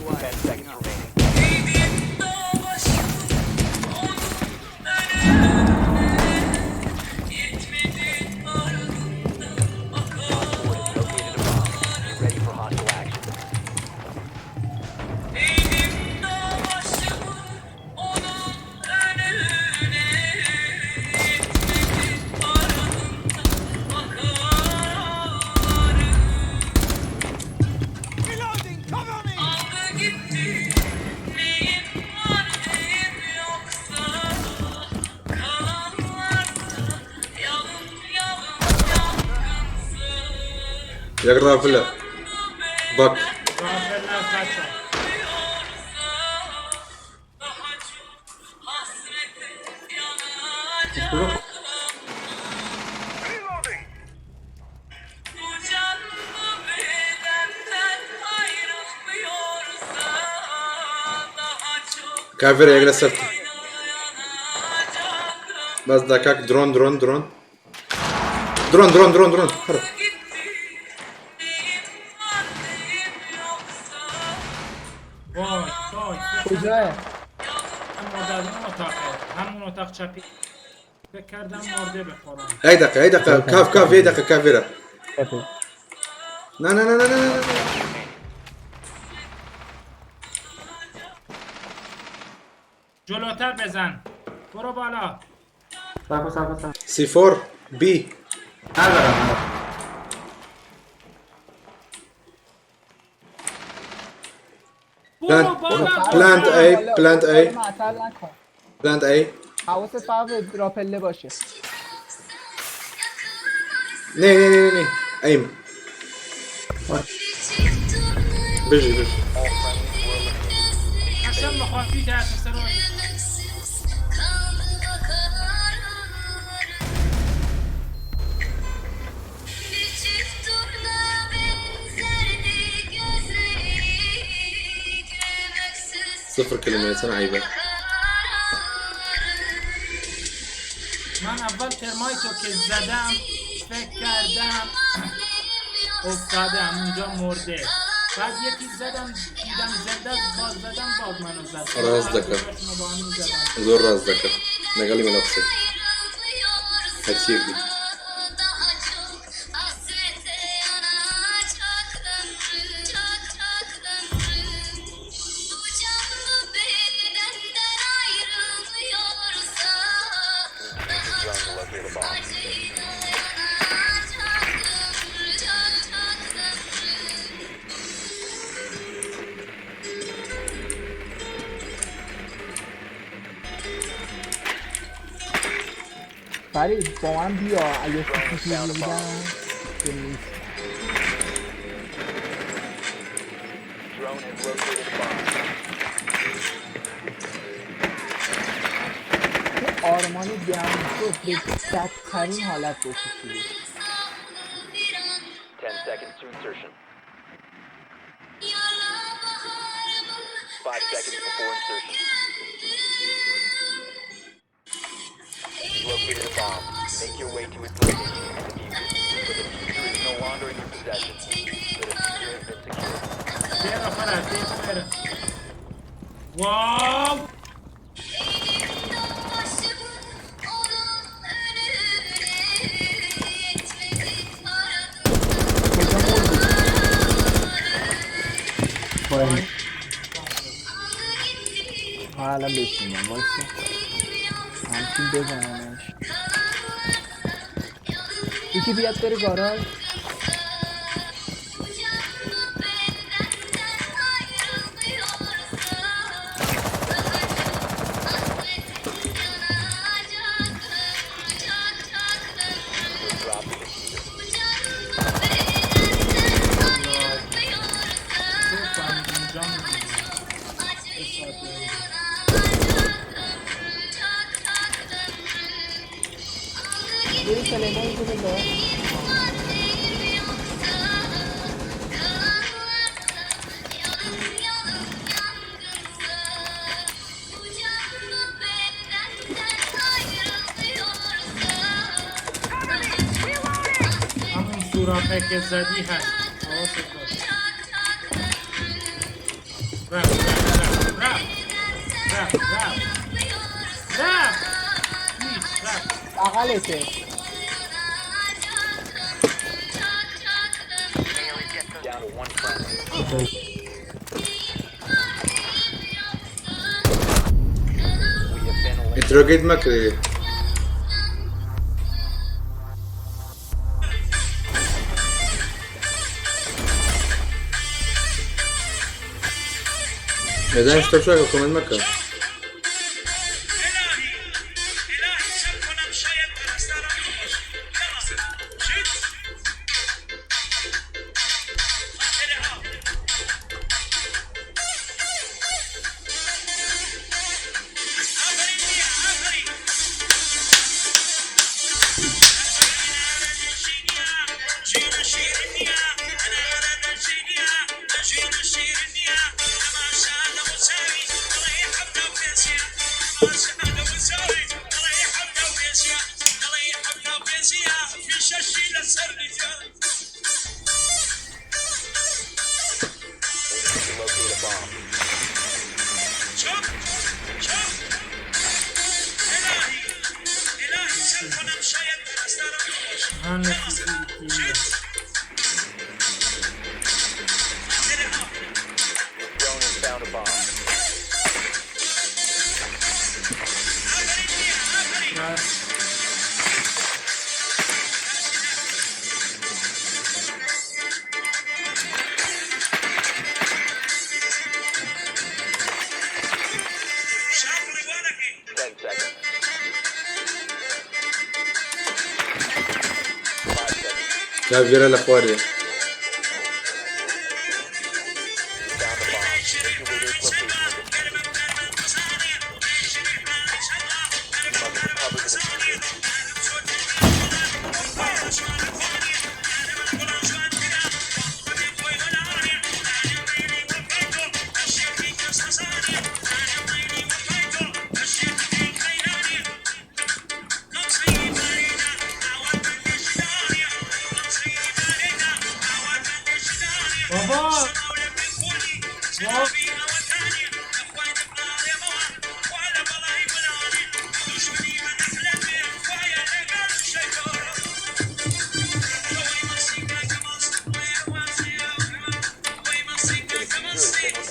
10 seconds remaining. Eğdim dağ başımı onun önüne, Yetmedi ardından OpFor has located a bomb. Be ready for hostile action. Eğdim dağ başımı onun önüne, Yetmedi ardından bakarım. Aldı gitti neyim var neyim yoksa, Kalan varsa yalın yalın yangınsa. یەک rifle ە بەک. Rifle بچه. Daha çok hasrete yanacak. Bu can bu bedenden ayrılmıyorsa, Daha çok کاڤێرە یەک لەسەر. yanacak. بەس داکاک drone, drone, drone, drone, drone, drone, drone هەرە. Gitti neyim var neyim yoksa. وای فکر کجاه؟ مرده از اون اتاقه، همون اتاق چپی. فکر کردم مرده بخورم. یک دقیقه، یک دقیقه، کاف کاف، یک دقیقه کاف ویرا. نه نه نه نه نه نه. جلوتر بزن، برو بالا. صبر صبر صبر. C4 B. ندارم. برو بالا. Plant A، plant A. معطل نکن. Plant A. حواست فقط به راپله باشه. نه نه نه نه، aim. بجی بجی. قسم بخواه میترسه سر. صفر كلمات انا عيبه. من اول ترمایتو که زدم فکر کردم افتاده اونجا مرده، بعد یکی زدم دیدم زنده است، باز زدم، باز منو زد. راست دکه. دوتاشونو با هم زدم. زۆر ڕاست دەکەم لەگەڵی مەلا قسە هەرچیەک بی. Use your drone to locate a bomb. فرید با من بیا، اگه سی تی دیدم که نیست. Drone has located a bomb. یه آرمان گرم به بدترین حالت بکشید. 10 seconds to insertion. 5 seconds before insertion. You've located a bomb. Make your way to its location and defuse it. The defuser is no longer in your possession. The defuser has been secured. برو فرد، برو. واو. پایین. من الان بهش میگم، وایسا همچین بزنمش. یکی بیاد بره گاراژ. Drop the defuser. تو فهمید اونجا می‌بینی. یه ساعت دیگه. برو سلیمان رو بذار. همون سوراخه که زدی هست، حواست باشه. رفت رفت رفت رفت رفت رفت رفت، هیچ رفت. بغلته. Down to one friendly. We have been eliminated. Interrogate مەکرێ. مێدان شتە شوێکە comment مەکە. We need to locate a bomb. من لە CCTV. Your drone has found a bomb. راست. Ten seconds. 5 seconds. کاڤێرە لە خوارێ You found a bomb. Make your way to its location and defuse it. You must recover the diffuser. بابا وا- The diffuser has been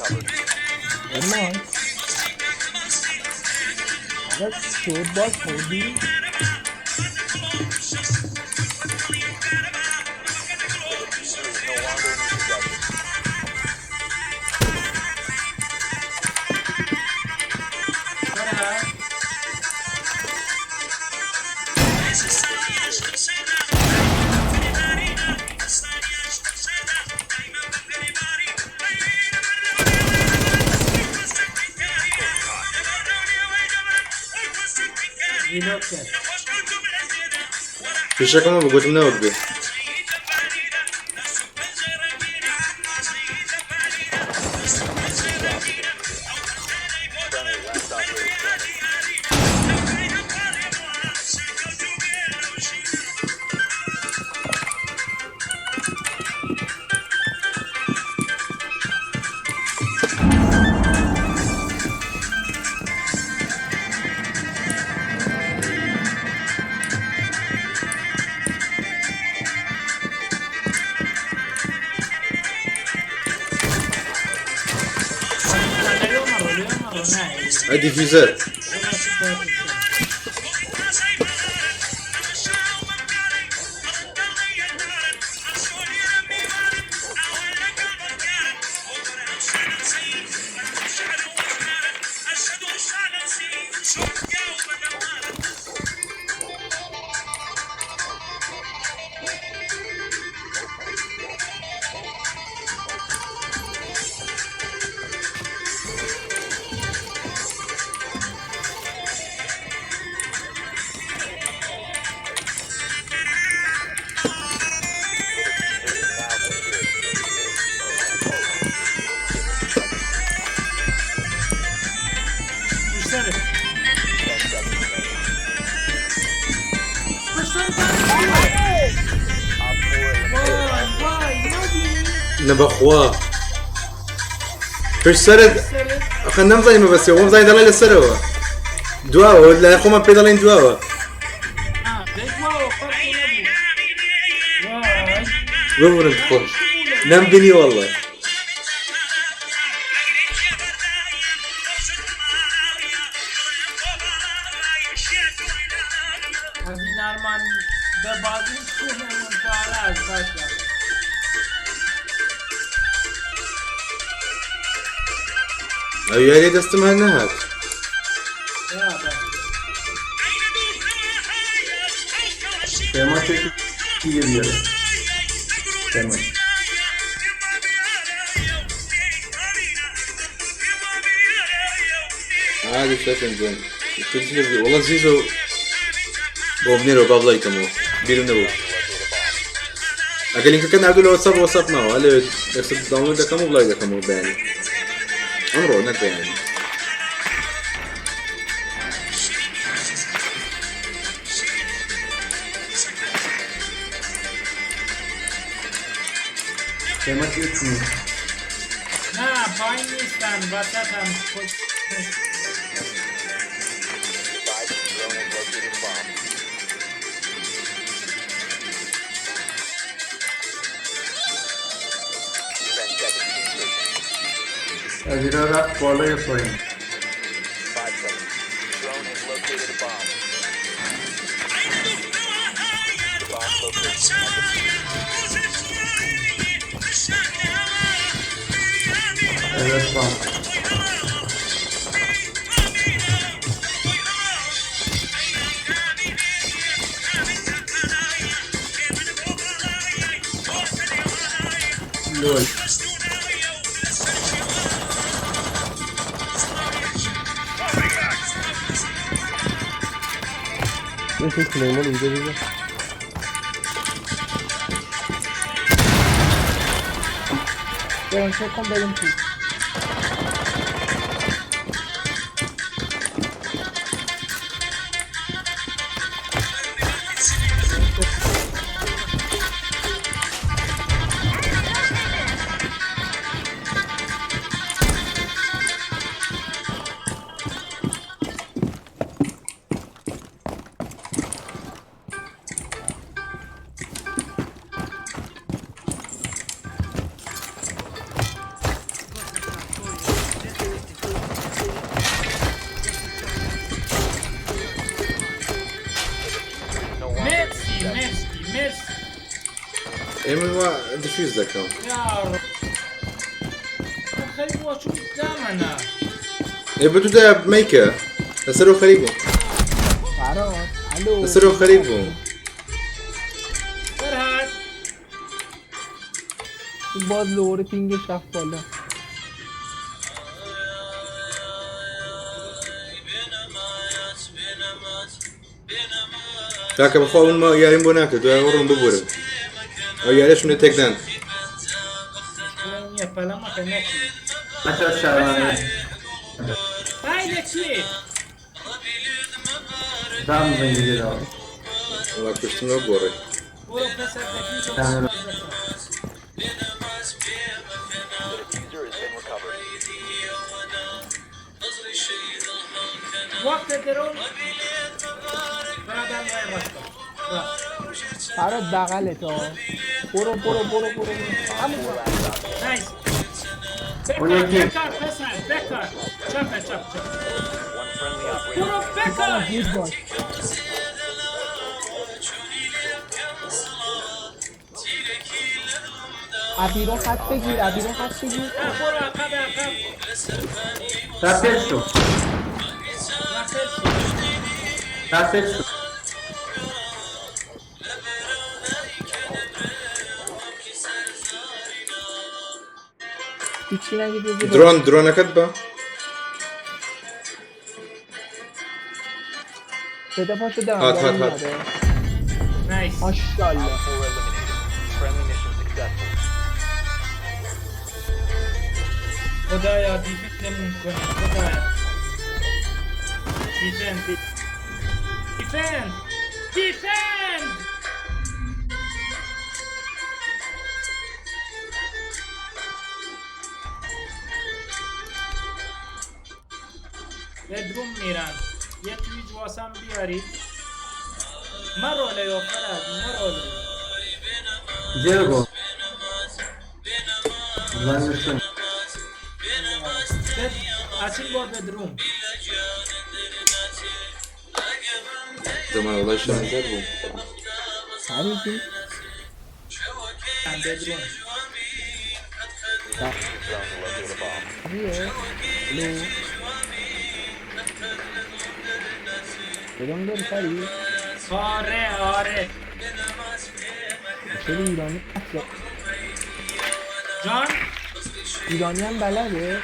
recovered. اما آقا شد باز خوردی The diffuser is no longer in your possession. داره هست؟ ریلود کرد. پیشەکەمە بە گوتم نەوەک بێ. Drop the diffuser. Friendly, last operator standing. لێمەڕۆ لێمەڕۆ نه ئەی دیفیزەر. The diffuser is now secured. 15 seconds. بیشتره 10 seconds remaining. پشتر زن. Op 4 eliminated وای all وای نبینی نەبەخوا پێش سەرت ئەخە نەمزانی مەبەستەوە وەمزانی دەڵێ لەسەرەوە دواوە لای خۆمان پێ دەڵێن دواوە. دەی واوە فەرقی نەبوو وای. ببورن خۆش نەمبینی والله. از این ارمان به بازی خونمون پاره از بچه. ئەو یاریە دەستم هەر نەهات. یا بە. پیمان چه گیر بیاره پیمان. عادي شاشن زين والله زیزۆ بۆ بنێرەوە با بڵای کەمەوە بیرم نەبوو. To locate a bomb. ئەگەر لینکەکە ناردوو لە واتساپ واتساپ ماوە لێ ئێستا داونلۆد دەکەم و بڵای دەکەمەوە بەیانی ئەمڕۆ نەک بەیانی. پیمان چه چونی؟ نه پایین نیستن وسط هم خود. Advised your drone has located a bomb. علیرا رفت بالا یا پایین؟ 5 seconds. Drone has located a bomb. The bomb location and defused. Evet bam. لول. یه کلیمون اینجا بذار. بریم چک کن بریم تو. مرسی مرسی مرسی. ئێمە وا defuse دەکەم. یا رب. خیلی باشون دمنه. ئێ بە دوو دا مەیکە لەسەرەوە خەریک بووم. فراد الو. لەسەرەوە خەریک بووم. فرهاد. باز دوباره ping ش رفت بالا. کاکە بەخوا من ما یاریم بۆ ناکرد دوای ئەوە ڕۆم ببورم ئەو یاریشم لێ تێکدان. نییە پەلەمەکە نەچی. بچه شرمنده. بایلە چیە؟ دم زندگی دارم. وەڵا کوشتنەوە گۆڕێ. برو پسر دەکیشە. دم. The diffuser has been recovered. وقت درون برادر وای راستا. فراد بغلت ها. برو برو برو برو همون. nice. اون بکار یکی. بکار پسر بکار. چپ چپ چپ. One friendly operator. برو بکار. گود باش. ابیرون خط بگیر، ابیرون خط بگیر. نه برو عقب عقب. رپل شو. رفت شو. رپل شو. هیچی نگید بذار. درۆن درۆنەکەت بە. بده پاشو دارم. هات، داره هات، هات. میاد. nice. ماشاءالله. OpFor eliminated. Friendly mission successful. خدایا defend مون کنی خدایا. defend defend defend. bedroom میرن. یه تویج واسم بیارید. مروله یا فرد مروله. Zero go. زنگشون. بد... اچین با bedroom. زەمان وەڵای شەرمەزار بووم. فرید. bedroom. Use your drone to locate a bomb. چیه؟ الو کدوم داری فرید؟ آره آره. چرا ایرانی؟ جان. ایرانی هم بلده؟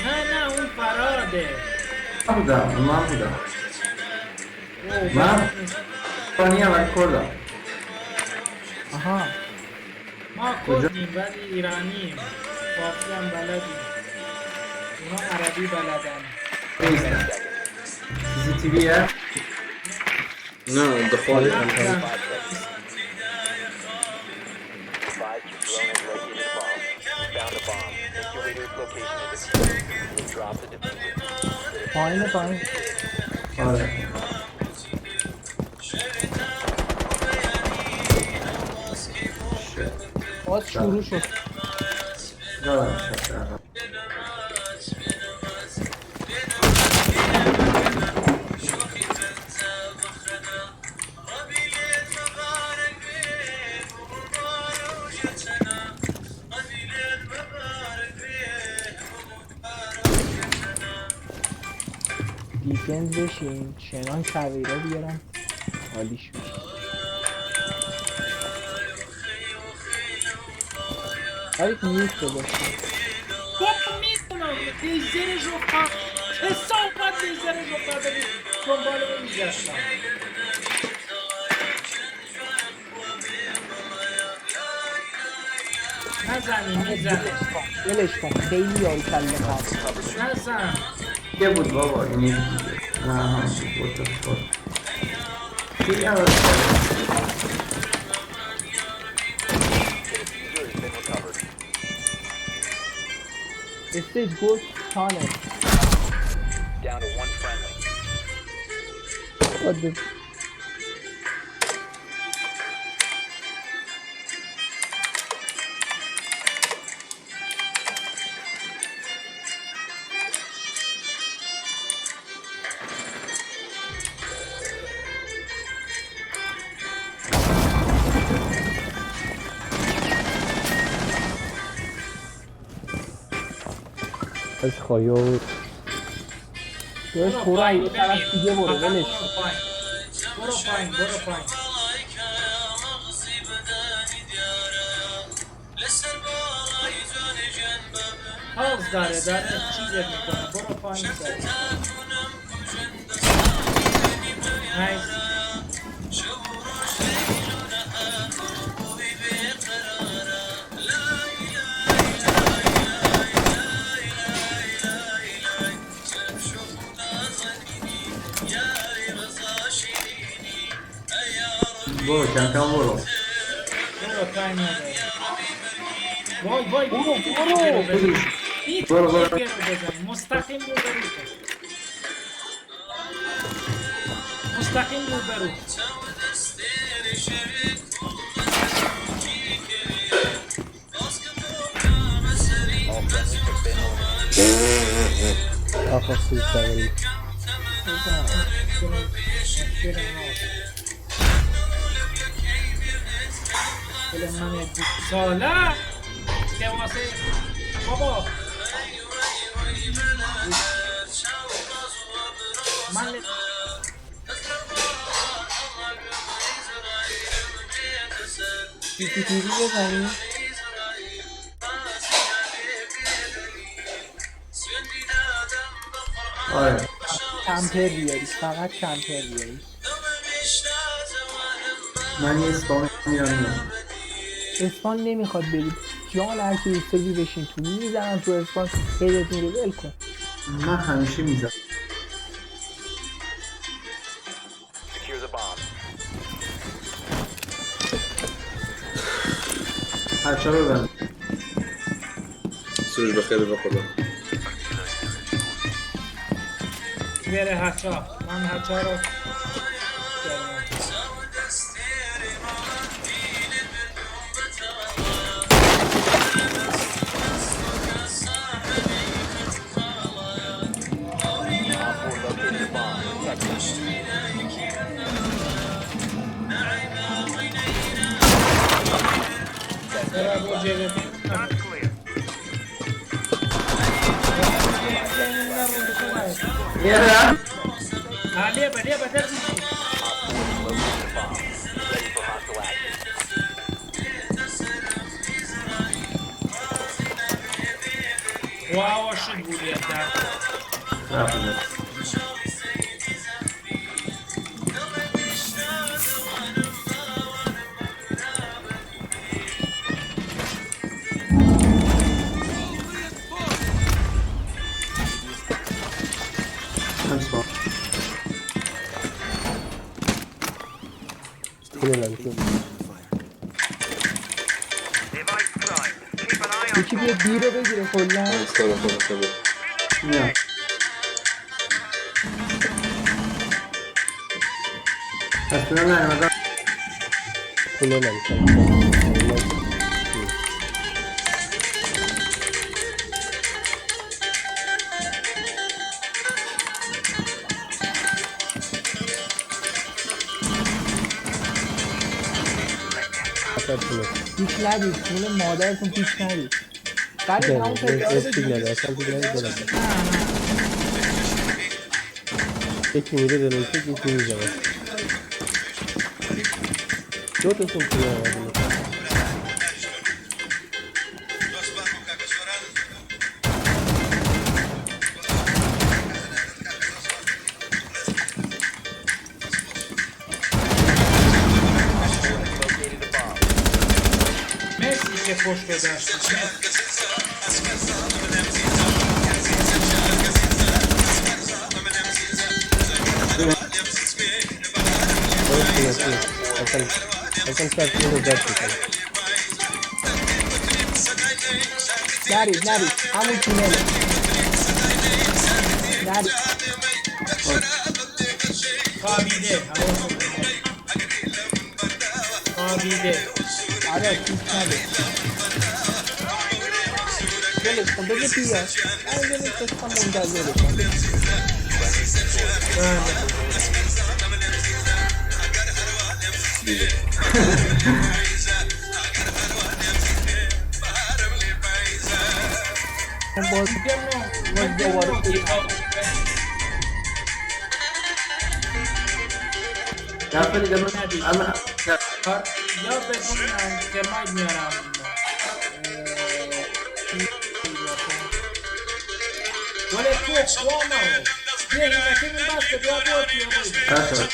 نه نه اون فراده. من بودم من بودم. اوه، من ایرانی هم ولی کردم. آها. ما کردیم ولی ایرانیم. فارسی هم بلدیم. اونا عربی بلدن. نیستم. CCTV یه؟ نه دەخوا. رفتن. Advised your drone has located a bomb. You found a bomb. Make your way to its location and defuse it. You have dropped the diffuser. The پایین پایین. آره. Shit. باز شروع شد. دارم شد. defend بشین، چنان کویرا بیارم حالیش بشه. ولی mute گذاشتم. بابا میدونم لیزرش رو کثافت، لیزرش رو داری دنبال اون میگشتم. نزنی میزنه. ولش کن، خیلی یارو کله خر. نزن. یه بود بابا، این یکی دیگه. نه هم بود. What the fuck. خیلی عوض کرده. The defuser has been recovered. Stage go tunnel. Down to one friendly. What the از خواهی بود. داشت برو برو پایین یه طرف بمیر. دیگه، برو. فقط ولش برو پایین، برو پایین، برو پایین. پاوز داره، داره چیزت میکنه. برو پایین سریع. Nice. برو، کم کم برو. برو، time نداره. وای وای. برو، می‌تونی برو. رو بزنی. می‌تونی برو، برو. رو بزنی. مستقیم رو برو کن. مستقیم رو برو. All friendlies have been eliminated. آخه سوساوری. بزن. مشکل نداره. دل من ساله لباسه بابا من CCTV بزنی. آره. camper بیاری، فقط camper بیاری. من یه spawn میرم میام. spawn نمیخواد بری. جان هر کی دوست داری بشین تو، میزنم تو spawn head ت میره، ول کن. من همیشه میزنم. Secure the bomb. هرچه رو ببند. سروش بخیر، به خدا. بره hatch ا، من hatch ا رو دارم. OpFor located a bomb. Protect it. چرا برج یه لێبە، لێبە دەرزی. OpFor located a bomb. Be ready for hostile action. واوە شت بوو لێتدا. رفت. هم spawn. تونل هم. یکی بیا B رو بگیره کلا. خدا خدا خدا. میام. از تونل نیومدم. تونل هم. تونل. peek ندید، جون مادرتون peek ندید. قریب همون نه پله نه، peek نده اصلا، peek نده، بلند. نه نه. یکی میره جلوی یکی میزنه. دو تاشون توی آمده. مرسی که خوش گذشت. مرسی. برو تونه تونه. اصلا اصلا شاید اینو زد بکنه. نرید نرید، همون تونله. نرید. خوابیده، حواستون باشه. خوابیده. آره پیش نده. ولش کن، بذار بیاد. من ولش داشتم منتظرشم. بله. دیگه. باز باز دوباره دفعه دیگه من الان یا بدون ترمایت میارم. ولی تو خوا نرو. یه هینکه من بس که بیا بود بچه.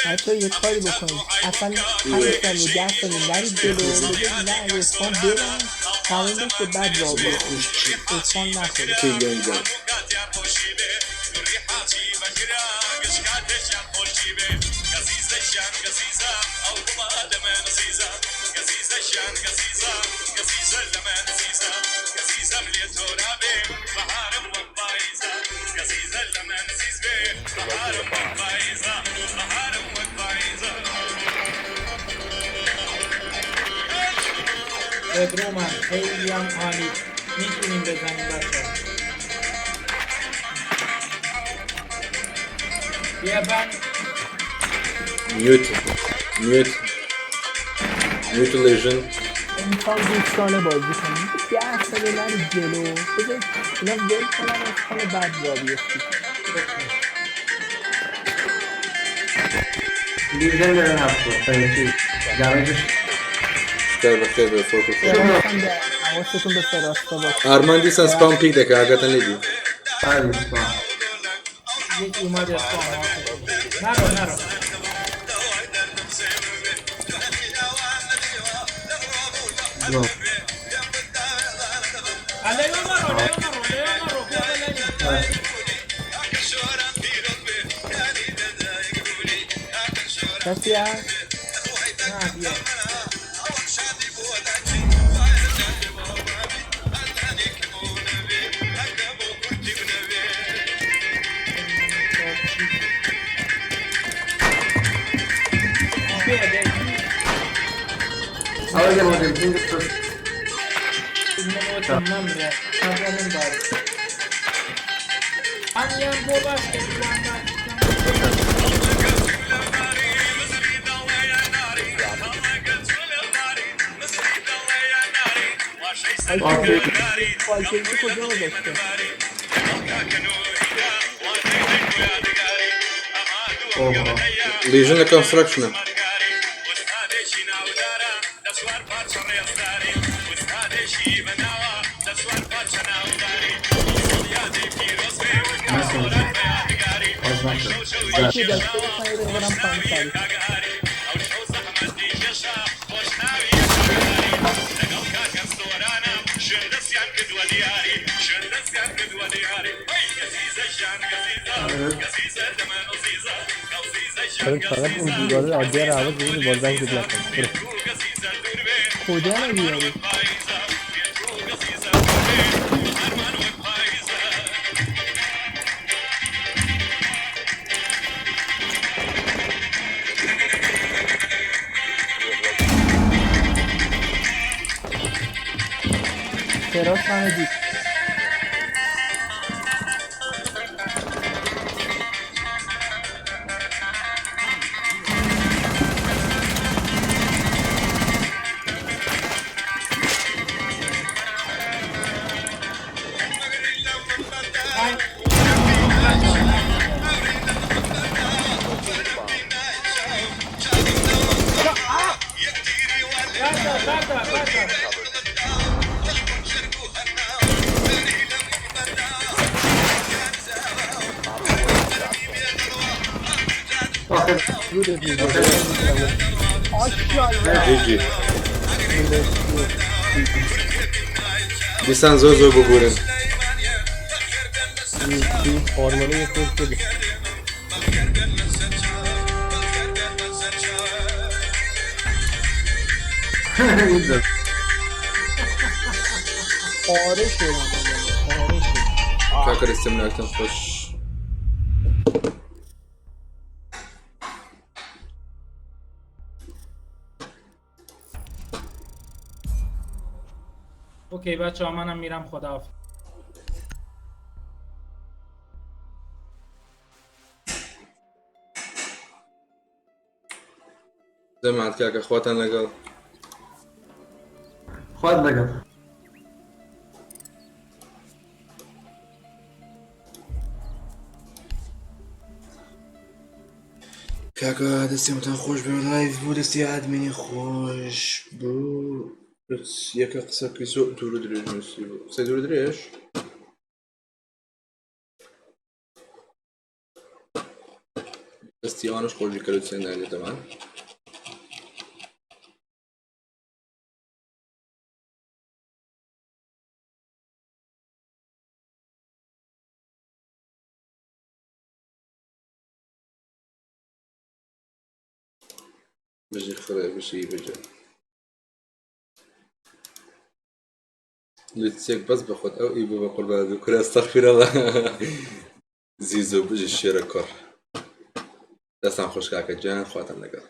بچه یه کاری بکنید، اصلا 5 ثانیه 10 ثانیه نرید جلو، بذارید نه respawn برن تموم بشه، بعد راه بیفتید، respawn نخورید. کی اینجا؟ پدرومن خیلی هم عالی، میتونیم بزنیم بچه. بیا بند. Mute. Mute. Mute illusion. امسال دوستانه بازی کنیم، 10 ثانیه نرید جلو، بذارید اینا ول کنن respawn، بعد راه بیفتید. لیژن داره هفت چیز damage ش. خیر بخیر به فوکس. حواستون به حواستون به فراستا باشه. آرمان دیسان spawn peek دکه ئاگاتان لێ. بله spawn. یکی اومد spawn. نرو نرو. نو. لیو نرو، لیو نرو، لیو نرو، بیا بلنی. کسی هست؟ نه بیا. بیا بیا. آقا یه مدل این نمره من داره. ئەمیان بۆ باش کە جوان باش. فالکری کجا گذاشته؟ لیژن لە construction ە. باز نشد. فالکری داشته باشن، یه دقیقه برم پایین سریع. آره فقط اون دیواره عادیه رو عوض بکنی، بازنگ زد نکن. برو. کجا رو بیاری؟ فراس منو دید. GG. دیسان زۆر زۆر ببورن. Ormanı yıkıldı. پاره شدم پاره شدم. کاکە دەستم لاکتان خۆش. اوکی بچه ها منم میرم خداحافظ. دەمات کاکە خواتان لەگەڵ. خوات لەگەڵ. کاکە دەستێمتان خۆش بێ لایڤ بوو دەستی ئادمینی خۆش بوو یەکە قسەکەی زۆر دوور و درێژ نووسی بوو قسەی دوور و درێژ دەستی ئەوانش خۆشی کە لوتسێن دەمان. بژی خڕێ بژی بژێ لوتسێک بەس بەخۆت ئەو ئی بوو بە قوربان دوو کورە ئەستەغفیرەڵا زیزۆ بژی شێرە کوڕ دەستان خۆش کاکە گیان خواتان لەگەڵ.